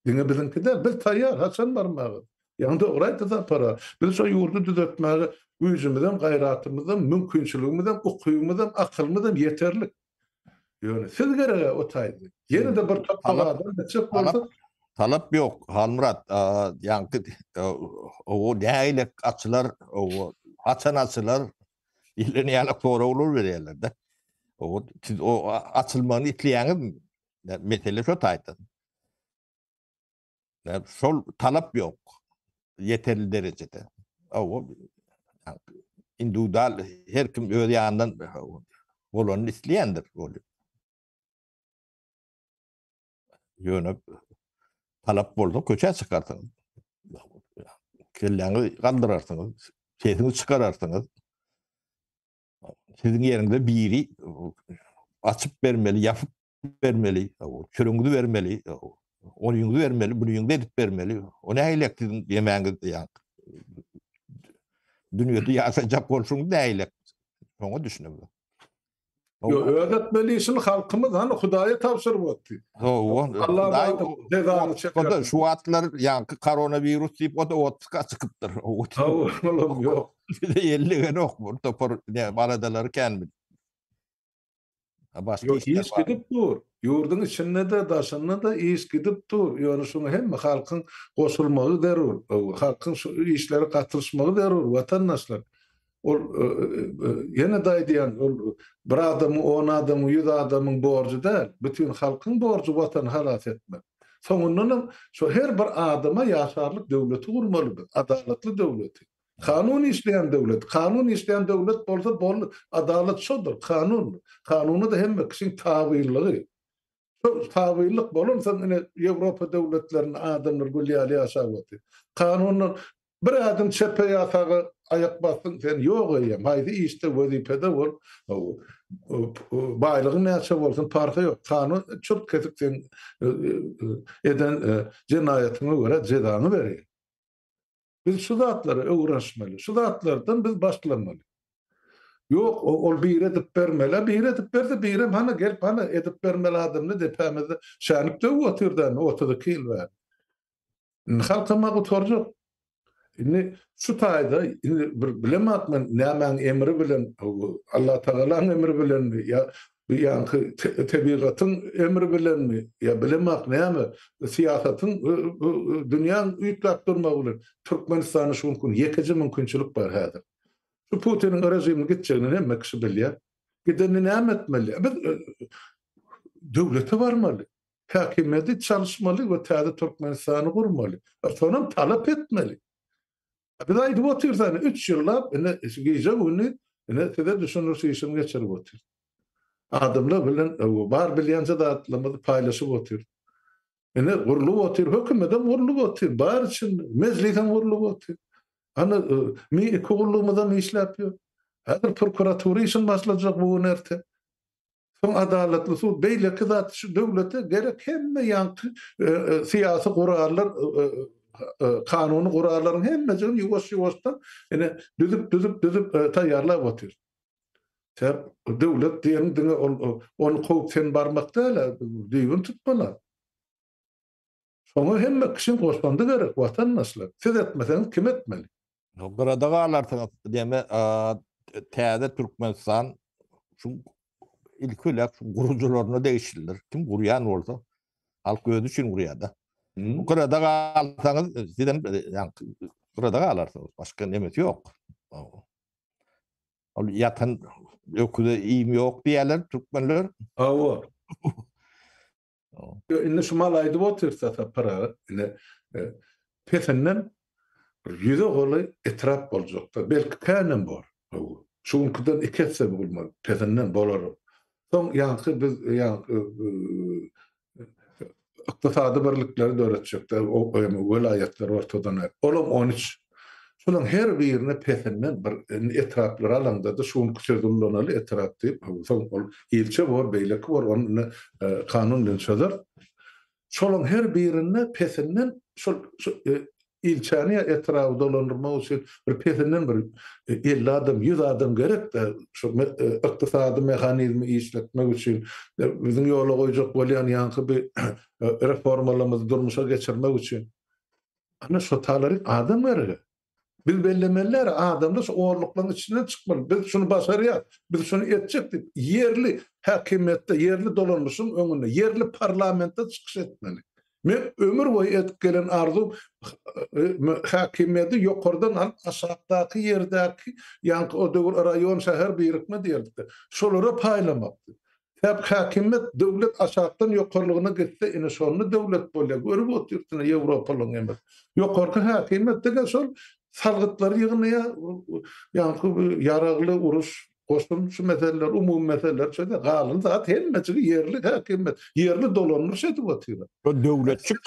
Diňe biziňki däl, biz taýýar, haçan barmaga. Ýaňy dogry aýtdy Sapar aga. Biz şo ýurdy düzetmäge güýjümizem, gaýratymyzam, mümkinçiligimizem, ukybymyzam, akylymyzam ýeterlik. Ýöne siz gereg-ä o taýda. Ýene-de bir topbak adam etjek bolsa. Talap ýok, Halmyrat. Ýaňky o nähili açylar, o haçan açylar diýlen ýaly soraglar berýärler-de. O siz o açylmagyny isleýäňizmi? Mesele şo taýda. Şol talap ýok ýeterli derejede. Individual her kim öz ýanyndan bolanyny isleýändir. Ýöne talap bolsa köçä çykarsyňyz. Kelläňizi galdyrarsyňyz, sesiňizi çykararsyňyz. Siziň ýeriňizde biri açyp bermeli, ýapyp bermeli, çöregiňizi bermeli, onyňyzy bermeli, bunyňyzy edip bermeli. O nähili siziň ýemäňiz ýa dünýede ýaşajak bolşuňyz nähili? Şoňa düşünemok. Ýok, öz etmeli işini halkymyz hany Hudaýa tabşyryp otdy. Hawa, Hudaý jezany çeker. Şu wagtlar ýaňky koronawirus diýip o-da otpuska çykypdyr. Hawa, olam ýok. Bize ellegenok bu topar ne aladalary kän bil. Başga Ýok, iş gidip dur. Ýurduň içinde-de, daşynda-da iş gidip dur. Ýöne şuňa hemme halkyň goşulmagy zerur. Halkyň şu işlere gatylyşmagy zerur, watandaşlar. Ol ýene-de aýdýan, ol bir adamyň, on adamyň, ýüz adamyň borjy däl. Bütin halkyň borjy Watany halas etmek. Soňundanam şo her bir adama ýaşarlyk döwleti gurmaly biz, adalatly döwleti. Kanun işleýän döwlet. Kanun işleýän döwlet bolsa boldy. Adalat şodur, kanundyr. Kanuna-da hemme kişiň tabynlygy. Şol tabynlyk bolansoň ine Ýewropa döwletlerinde adamlar gül ýaly ýaşap otyr. Kanundan bir ädim çepe ýa saga aýak basdyň sen ýok eýýäm. Haýsy işde, wezipede bol, baýlygyň näçe bolsun parhy ýok. Kanun çürt-kesik seň eden jenaýatyňa görä jezaňy berýär. Biz şu zatlara öwrenişmeli. Şu zatlardan biz başlamaly. Ýok, ol biri edip bermeli. Biri edip berse, birem hany gelip hany edip bermeli adamny depämizde şänik döwüp otyr-da indi 32 ýyl bäri. Indi halkam-a gutarjak. Indi şu taýda indi bir bilemok men nämäň emri bilen, Allatagalaň emri bilenmi ýa bu ýaňky tebigatyň emri bilenmi ýa bilemok näme, syýasatyň dünýäň üýtgäp durmagy bilen Türkmenistanda şu günki gün ýekeje mümkinçilik bar häzir. Şu Putiniň režiminiň gitjegini hemme kişi bilýär. Gidende näme etmeli? Biz döwlete barmaly. Häkimiýeti çalyşmaly we täze Türkmenistany gurmaly. Sonam talap etmeli. Biz aýdyp otyrys ine üç ýyllap ine gije-gündiz ine size düşündiriş işini geçirip otyrys. Adamlar bilen bar bilýänje zatlarymyzy paýlaşyp otyrys. Ine gurlup otyr, hökümetem gurlup otyr, bar içinde, mejlisem gurlup otyr. Ana mi iki gullugymyzam işläp ýör. Häzir prokuratura işini başlajak bu gün erte. Soň adalatly sud, beýleki zat şu döwlete gerek hemme ýaňky syýasy gurallar, kanuny gurallaryň hemmejigini ýuwaş-ýuwaşdan ine düzüp, düzüp, düzüp taýýarlap otyr. Sebäp döwlet diýeniň diňe ol ony kowup sen barmak däl, düýbüni tutmaly. Şoňa hemme kişiň goşandy gerek, watandaşlar. Siz etmeseňiz kim etmeli? Gyrada galarsyňyz diýme, täze Türkmenistan şu ilki bilen şu gurujylaryna degişlidir. Kim gurýan bolsa, halk özi üçin gurýar-da. Gyrada galsaňyz, sizem gyrada galarsyňyz. Başga nemesi ýok. Ol ýatan öküze iým ýok diýýärler türkmenler. Hawa. Indi şu mal aýdyp otyrsa Sapar aga, ine pesinden bir ýüze golaý etrap boljakda, belki känem bor. Şu günküden iki esse bolmaly, pesinden bolar. Soň ýaňky biz ýaňky ykdysady birlikleri döretjekde, welaýatlar ortadan aýryp, olam 13. Şolaryň her birine pesinden bir indi etraplary alaňda-da şu günki sözi ulanaly etrap diýip, soň ol ilçe bor, beýleki bor, ony indi kanun bilen çözer. Şolaryň her birinde pesinden şol ilçäni ýa etraby dolandyrmak üçin bir pesinden bir 50 adam, 100 adam gerek-de, şu ykdysady mehanizmi işletmek üçin, biziň ýola goýjak bolýan ýaňky bir reformalarymyzy durmuşa geçirmek üçin. Ana şo talary adam gerek. Biz bellemeliler, adamlar şu orluklaryň içinden çykmaly. Biz şuny başarýas, biz şuny etjek diýip, ýerli häkimiýetde, ýerli dolandyryşyň öňünde, ýerli parlamentde çykyş etmeli. Men ömür boýy edip gelen arzuw häkimiýeti ýokardan alyp aşakdaky ýerdäki, ýaňky o döwür raýon, şäher birikme diýerdik-de, şolara paýlamakdy. Sebäp häkimiýet döwlet aşakdan ýokarlygyna gitse ine şonda döwlet bolýar. Görüp otyrsyň ýewropalyň hem. Ýokarky häkimiýet diňe şol salgytlary ýygnaýar, ýaňky ýaragly uruş, goşun şu meseleler, umumy meseleler çözýär. Galan zat hemmejigi ýerli häkimiýet, ýerli dolandyryş edip otyrlar. Şol döwletçik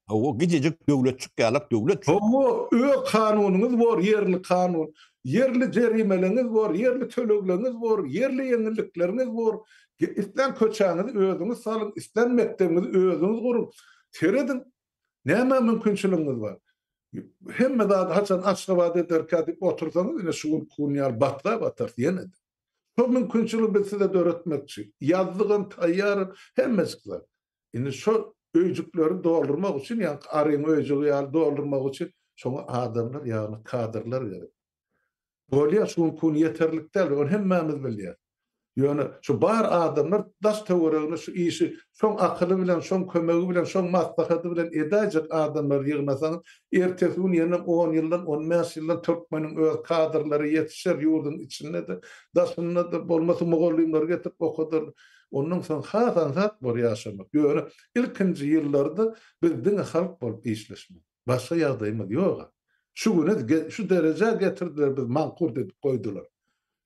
Hawa, gijejik döwletjik ýalak döwlet şu. Hawa, öz kanunyňyz bor, ýerli kanun. Ýerli jerimeleňiz bor, ýerli tölegleňiz bor, ýerli ýeňillikleriňiz bor. Islän köçäňizi özüňiz salyň, islän mekdebiňizi özüňiz guruň. Serediň, nämä mümkinçiligiňiz bar. Hemme zady haçan Aşgabat ederkä diýip otursaňyz, ine şu günki gün ýaly batga batarys ýene-de. Şol mümkinçiligi biz size döretmekçi. Ýazdygam, taýýaram, hemmejik zat. Indi şo öýjükleri doldurmak üçin, ýaňky aryň öýjügi ýaly doldurmak üçin şoňa adamlar, ýagny kadrlar gerek. Bolýar, şu günki gün ýeterlik däl, ony hemmämiz bilýäris. Ýöne şu bar adamlar daş-töweregine şu işi şoň akyly bilen, şoň kömegi bilen, şoň maslahady bilen edäýjek adamlary ýygnasaňyz, ertesi gün ýene on ýyldan, on bäş ýyldan türkmeniň öz kadrlary ýetişer ýurduň içinde-de, daşynda-da, bolmasa mugallymlary getirip okadarlar. Ondan soň has aňsat bor ýaşamak. Ýöne ilkinji ýyllarda biz diňe halk bolup işleşmeli. Başga ýagdaýymyz ýog-a. Şu güne şu derejä getirdiler bizi mankurt edip goýdular.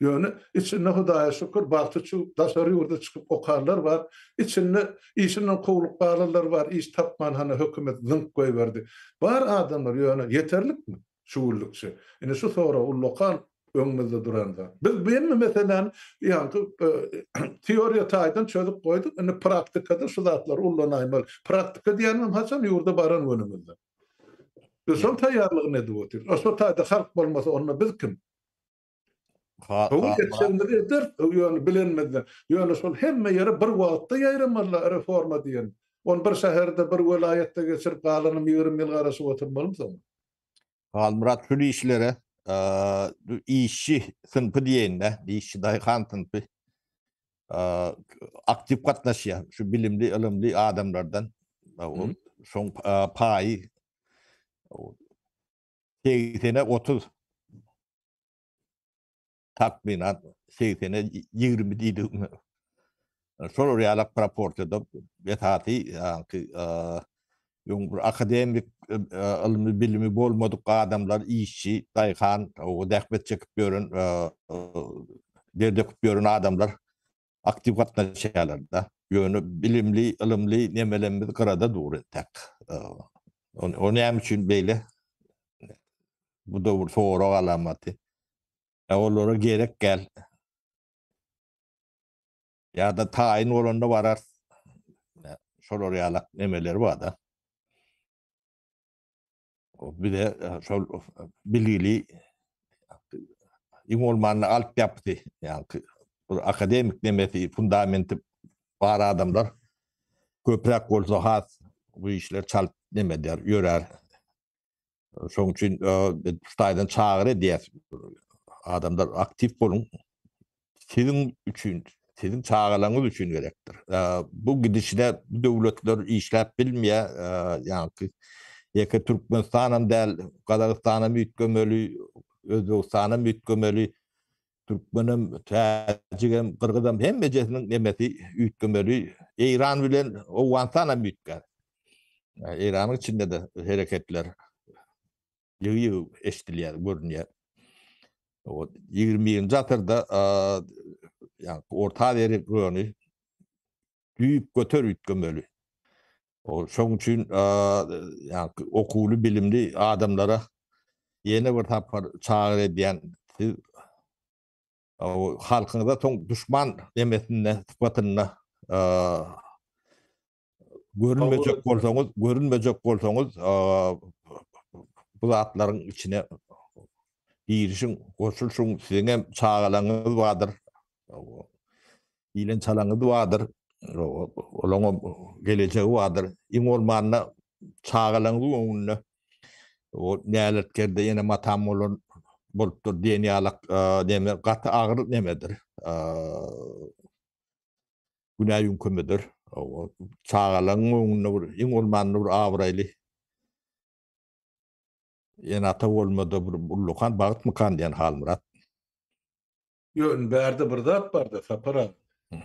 Ýöne içinde Hudaýa şükür bagty çüwüp daşary ýurda çykyp okanlar bar. Içinde işinden kowlup galanlar bar, iş tapman hany hökümet zyňyp goýberdi. Bar adamlar ýöne ýeterlikmi? Şu günlükçe. Ine şu sorag ullakan öňümizde duran zat. Biz bu hemme meseläni ýaňky teoriýa taýdan çözüp goýduk. Indi praktikada şu zatlary ullanaýmaly. Praktika diýýänim haçan ýurda baran günümizde. Biz şoň taýýarlygyny edip otyrys. A şo taýda halk bolmasa onda biz kim? Gowy etjegimizi ederis, ýöne bilenimizden. Ýöne şol hemme ýere bir wagtda ýaýramaly reforma diýen. Ony bir şäherde, bir welaýatda geçirip, galanam 20 ýyl garaşyp oturmalymy soň? Halmyrat şul işlere işçi synpy diýeýin-de, işçi daýhan synpy aktiw gatnaşýar. Şu bilimli, ylymly adamlardan şoň paýy segsene 30 takmynan segsene 20 diýdigim. Şolar ýalak proporsiýada esasy ýaňky öň bir akademik ylmy bilimi bolmadyk adamlar işçi, daýhan, zähmet çekip ýören, der döküp ýören adamlar aktiw gatnaşýarlar-da. Ýöne bilimli, ylymly nemelerimiz gyrada dur entek. O näme üçin beýle? Bu-da bir sorag alamaty. Olara gerek gel. Ýa-da taýyn bolanda bararys. Şolar ýalak nemeleri bar-da. Bize şol bilgili iň bolmanda altyapysy, ýagny bir akademik nemesi, fundamenti bar adamlar köpräk bolsa has bu işler çalt neme eder, ýörär. Şonuň üçin şu taýdan çagyry edýäs. Adamlar aktiw boluň. Siziň üçin, siziň çagalaryňyz üçin gerekdir. Bu gidişine bu döwletler işläp bilmeýär. Ýagny ýeke Türkmenistanam däl, Gazagystanam üýtgemeli, Özbegistanam üýtgemeli, türkmenem, täjigem, gyrgyzam hemmejesiniň nemesi üýtgemeli. Eýran bilen Owganystanam üýtgär. Eýranyň içinde-de hereketler ýygy-ýygy eşidilýär, görünýär. O 21-nji asyrda ýagny Orta Aziýa regiony düýpgöter üýtgemeli. O şoň üçin ýagny okuwly, bilimli adamlara ýene bir sapar çagyr edýän siz halkyňyza soň duşman demesinde sypatynda görünmejek bolsaňyz, görünmejek bolsaňyz, bu zatlaryň içine girişiň, goşulyşyň, siziň hem çagalaryňyz bardyr, ilen çalaňyz bardyr, olaryň gelejegi bardyr. Iň bolmanda çagalaryňyzyň öňünde o näletkerde ýene matam bolan bolupdyr diýen ýalak neme gaty agyr nemedir. Günä ýüňkemedir. Çagalaryň öňünde bir iň bolmanda bir abraýly ene-ata bolmada bir ullakan bagtmykan diýen Halmyrat. Ýok, indi bärde bir zat bar-da, Sapar aga.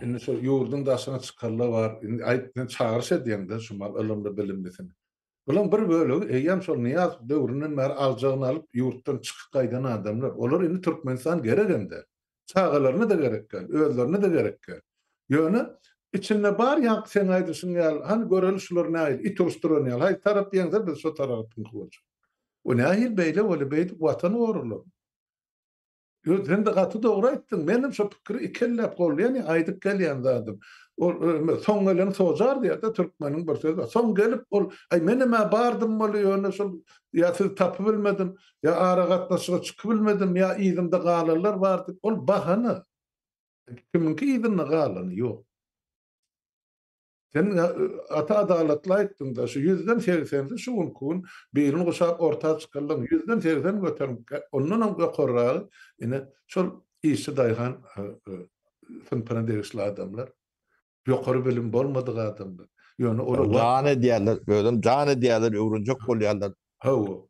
Indi şol ýurduň daşyna çykarlar bar. Indi aýt, sen çagyryş edýäň-de şu mal ylymly-bilimlisini. Bulaň bir bölegi eýýäm şol Nyýazow döwründen bäri aljagyny alyp, ýurtdan çykyp gaýdan adamlar. Olar indi Türkmenistan geregem däl. Çagalaryna-da gerek däl, özlerine-de gerek däl. Ýöne içinde bar ýaňky seň aýdyşyň ýaly, hany göreli şular nähili, it uruşdyran ýaly, haýsy tarap ýeňse biz şo tarapyňky boljak. O nähili beýle bolýar, beýdip watan goralar. Ýok, sen-de gaty dogry aýtdyň. Men hem şo pikiri ikelläp goldaýan, aýdyp gelýän zadym. Ol soň gelen sojar diýýär-de, türkmeniň bir sözi bar. Soň gelip ol, aý menem-ä bardym weli, ýöne şol ýa sizi tapybilmedim, ýa aragatnaşyga çykybilmedim, ýa yzymda galanlar bar diýip, ol bahana. Kimiňki yzynda galany ýok. Sen gaty adalatly aýtdyň-da, şu ýüzden segsensi şu günki gün birini guşap orta çykanlaryň ýüzden 80%, ondanam ýokarragy ine şol işçi daýhan synpyna degişli adamlar. Ýokary bilim bolmadyk adamlar. Ýöne olar jan edýärler, özem jan edýärler, öwrenjek bolýarlar. Hawa.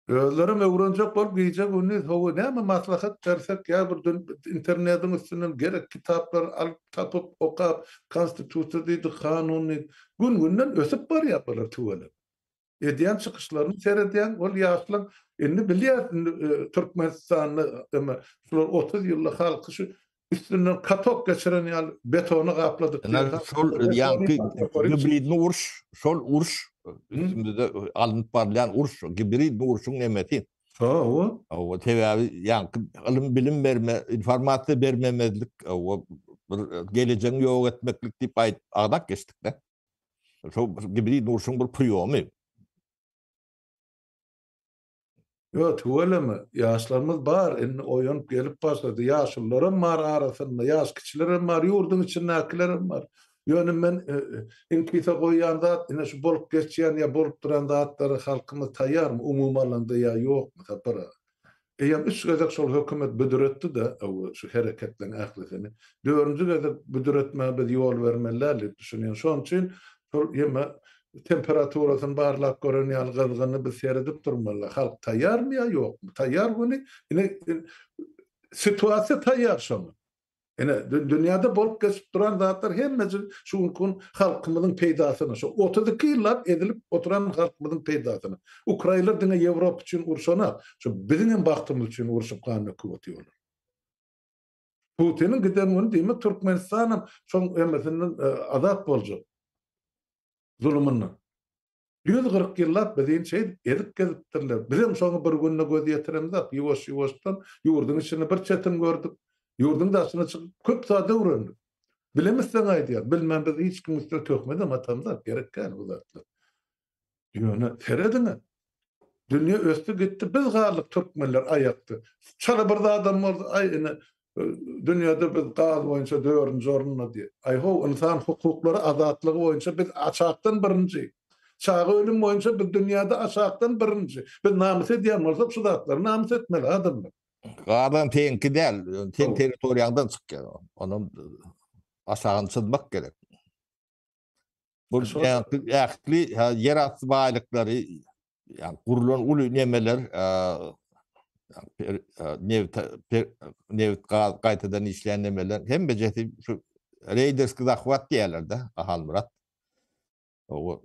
Özlerem öwrenjek bolup gije-gündiz hawa näme maslahat bersek ýa bir internediň üstünden gerek kitaplary alyp tapyp okap konstitusiýa diýdi kanun diýdi gün-günden ösüp barýar bular tüweleme. Edýän çykyşlaryny seredýäň ol ýaşlaň indi bilýäs indi Türkmenistanda şular 30 ýylda halky şu üstünden katok geçiren ýaly betona gapladyk diýen. Şol ýaňky gibridni uruş, şol uruş üstümizde alnyp barylýan uruş, gibridni urşuň nemesi. Hawa. Hawa, sebäbi ýaňky ylym bilim berme, informasiýa bermemezlik, hawa, bir gelejegiň ýok etmeklik diýip aýdyp agzap geçdik-de. Şol gibrid urşuň bir priýomy. Ýok, tüweleme, ýaşlarymyz bar, indi oýanyp gelip başlady. Ýaşulularam bar arasynda, ýaş kiçilerem bar, ýurduň içindäkilerem bar. Ýöne men iňkise goýýan zat, ine şu bolup geçýän ýa bolup duran zatlara halkymyz taýýarmy, umumy alanda ýa ýokmy, Sapar aga? Eýýäm üç gezek şol hökümet büdüretdi-de, şu hereketleriň ählisini. Dördünji gezek büdüretmäge biz ýol bermeli däl diýip düşünýän. Şonuň üçin şol ýeme temperaturasyny barlap gören ýaly gyzgyny biz seredip durmaly. Halk taýýarmy ýa ýokmy? Taýýar güni ine situasiýa taýýar şoňa. Ine, dünýäde bolup geçip duran zatlar hemmesi şu günki gün halkymyzyň peýdasyna, şu 32 ýyllap ezilip oturan halkymyzyň peýdasyna. Ukrainler diňe Ýewropa üçin urşanak, şu biziň hem bagtymyz üçin urşup gan döküp otyrlar. Putiniň giden güni diýmek Türkmenistanam şoň hemmesinden azat boljak. Zulumyndan. 140 ýyllap bizi şeýdip ezip gezipdirler. Bizem şoňa bir günde göz ýetiremzok. Ýuwaş-ýuwaşdan ýurduň içinde bir çetin gördük. Ýurduň daşyna çykyp köp zat öwrendik. Bilemizseň aýdýar. Bilmän biz hiç kimiň üstüne töhmedem atamzok. Gerek däl bu zatlar. Ýöne serediň-ä. Dünýe ösdi gitdi, biz galdyk türkmenler aýakda. Çala bir zadam bolsa, aý ine dünýede biz gaz boýunça dördünji orunda diýip. Aý how, ynsan hukuklary, azatlygy boýunça biz aşakdan birinji. Çaga ölüm boýunça biz dünýäde aşakdan birinji. Biz namys edýän bolsak şu zatlary namys etmeli adamlar. Gazam seňki däl, seň territoriýaňdan çykýar. Onam aşagyny çyzmak gerek. Bu ähli ýerasty baýlyklary, ýagny gurlan uly nemeler, nebit, nebit gaz gaýtadan işleýän nemeler hemmejesi şu reýderski zahwat diýýärler-de, Halmyrat. O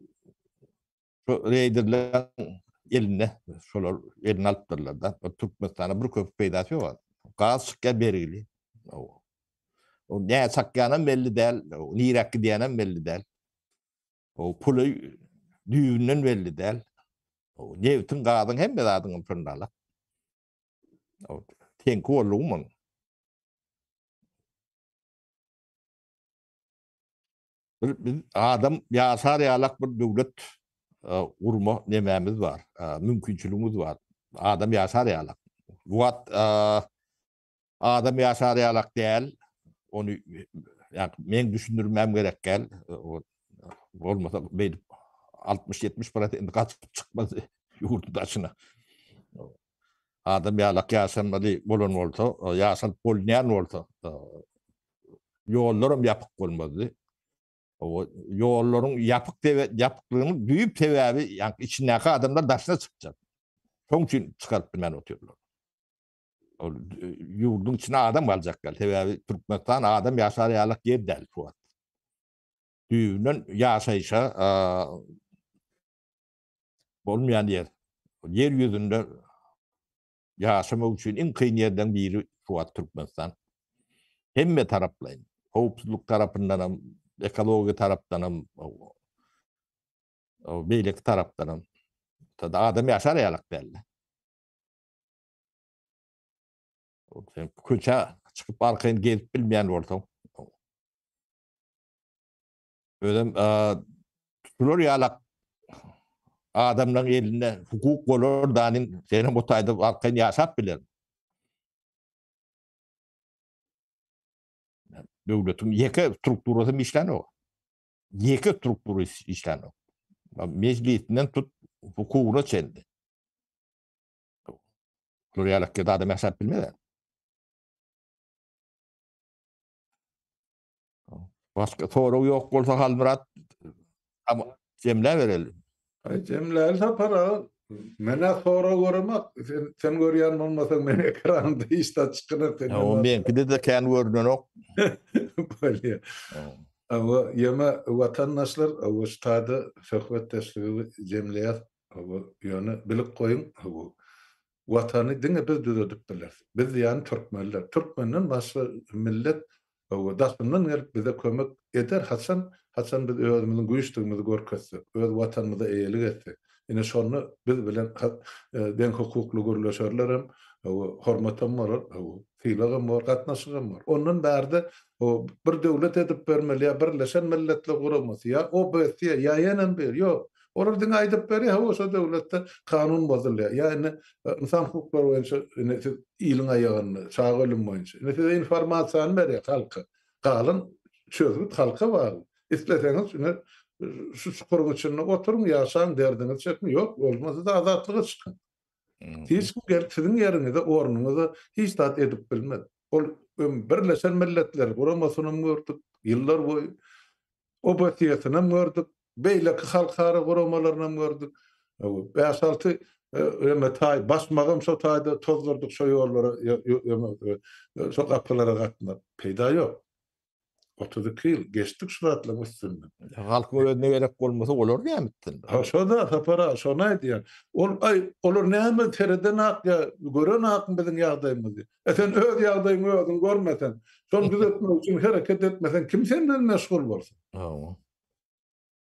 şu reýderleriň elinde şolar eline alypdyrlar-da. Türkmenistana bir köpük peýdasy ýok. Gaz çykýar bergili. O nä çakýanam belli däl, niräk gidýänem belli däl. O puly düýbünden belli däl. O nebitiň, gazyň hemme zadyň pyrnalak. O teňki boldugy muň. Bir biz adam ýaşar ýalak bir döwlet gurma nemämiz bar, mümkinçiligimiz bar. Adam ýaşar ýalak. Bu wagt Adam ýaşar ýalak däl. Ony ýa meň düşündirmäm gerek däl. Bolmasa beýdip 60-70 prosent gaçyp çykmaz ýurduň daşyna. Adam ýalak ýaşamaly bolan bolsa, ýaşalyp bolunýan bolsa, ýollaram ýapyk bolmazdy. O ýollaryň ýapyk ýapyklygynyň düýp sebäbi ýa içindäki adamlar daşyna çykjak. Şoň üçin çykaryp bilmän otyrlar. Ol ýurduň içine adam galjak däl. Sebäbi Türkmenistan adam ýaşar ýalyk ýer däl şu wagt. Düýbünden ýaşaýşa bolmaýan ýer. Ýer ýüzünde ýaşamak üçin iň kyn ýerden biri şu wagt Türkmenistan. Hemme taraplaýyn. Howpsuzlyk tarapyndan hem, ekologiýa tarapdan hem, beýleki tarapdan hem. Adam ýaşar ýalyk däl. Sen köçä çykyp arkaýyn gezip bilmeýän bolsaň. Özem şular ýalak adamlaryň elinde hukuk bolar danym senem o taýda arkaýyn ýaşap biler. Döwletiň ýeke strukturasy işlänok. Ýeke struktura işlänok. Mejlisinden tut hukugyna çenli. Şular ýaly ýerde adam ýaşap bilmez. Başga sorag ýok bolsa Halmyrat jemläbereli. Aý jemläli Sapar aga. Men-ä sorag göremok. Sen sen görýän bolmasaň men ekranymda hiç zat çykanok. O meňkide-de kän görnenok. Bolýar. Hawa, ýöne watandaşlar, hawa şu taýda söhbetdeşligi jemleýäs. Hawa, ýöne bilip goýuň, hawa, Watany diňe biz düzedip bileris. Biz diýýänim türkmenler. Türkmenden başga millet, hawa, daşyndan gelip bize kömek eder haçan, haçan biz özümiziň güýçdügimizi görkezsek, öz Watanymyza eýelik etsek. Ine şonda biz bilen deňhukukly gürleşerlerem, hawa, hormatam bolar, hawa, sylagam bor, gatnaşygam bor. Ondan bärde, hawa, bir döwlet edip bermeli ýa Birleşen Milletler Guramasy, ýa OBSE, ýa ýenem bir, ýok. Olar diňe aýdyp berýär, hawa şo döwletde kanun bozulýar. Ýa indi ynsan hukuklary boýunça indi siz iliň aýagynda, çaga ölümi boýunça. Indi size informasiýany berýär halka. Galan çözgüt halka bagly. Isleseňiz ine şu çukuryň içinde oturyň, ýaşaň, derdiňizi çekiň, ýok, bolmasa-da azatlyga çykyň. Hiç kim gelip siziň ýeriňize, ornuňyza hiç zat edip bilmez. Ol Birleşen Milletler Guramasynam gördük, ýyllar boýy. OBSE-sinem gördük, beýleki halkara guramalaryny gördük. Bäş-alty eme taý basmagam şo taýda tozdurdyk şo ýollara, şo gapylara gatnap. Peýda ýok. 32 ýyl geçdik şu zatlaryň üstünden. Halkyň özüne gerek bolmasa olar näme etsin? Ha şo-da Sapar aga şony aýdýan. Ol aý olar näme seredenak ýa görenakmy biziň ýagdaýymyzy? E sen öz ýagdaýyňy özüň görmeseň, şony düzetmek üçin hereket etmeseň kim senden meşgul bolsun? Hawa.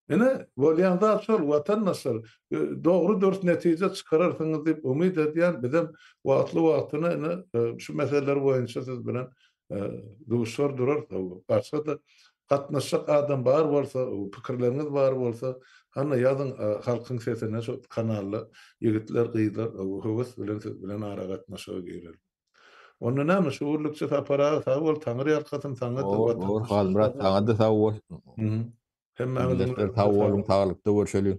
Ine, bolýan zat şol, watandaşlar. Dogry dürs netije çykararsyňyz diýip umyt edýän. Bizem wagtly-wagtyna ine şu meseleler boýunça siz bilen duşar durarys. Başga-da gatnaşjak adam bar bolsa, pikirleriňiz bar bolsa, hany ýazyň Halkyň sesine şu kanalda ýigitler, gyzlar höwes bilen siz bilen aragatnaşyga girelim. Onda näme şu günlükçe Sapar aga sag bol, Taňry ýalkasyn saňa-da Bor, bor Halmyrat saňa-da sag bol. Hemmäňiziň sag boluň, saglykda görşeliň.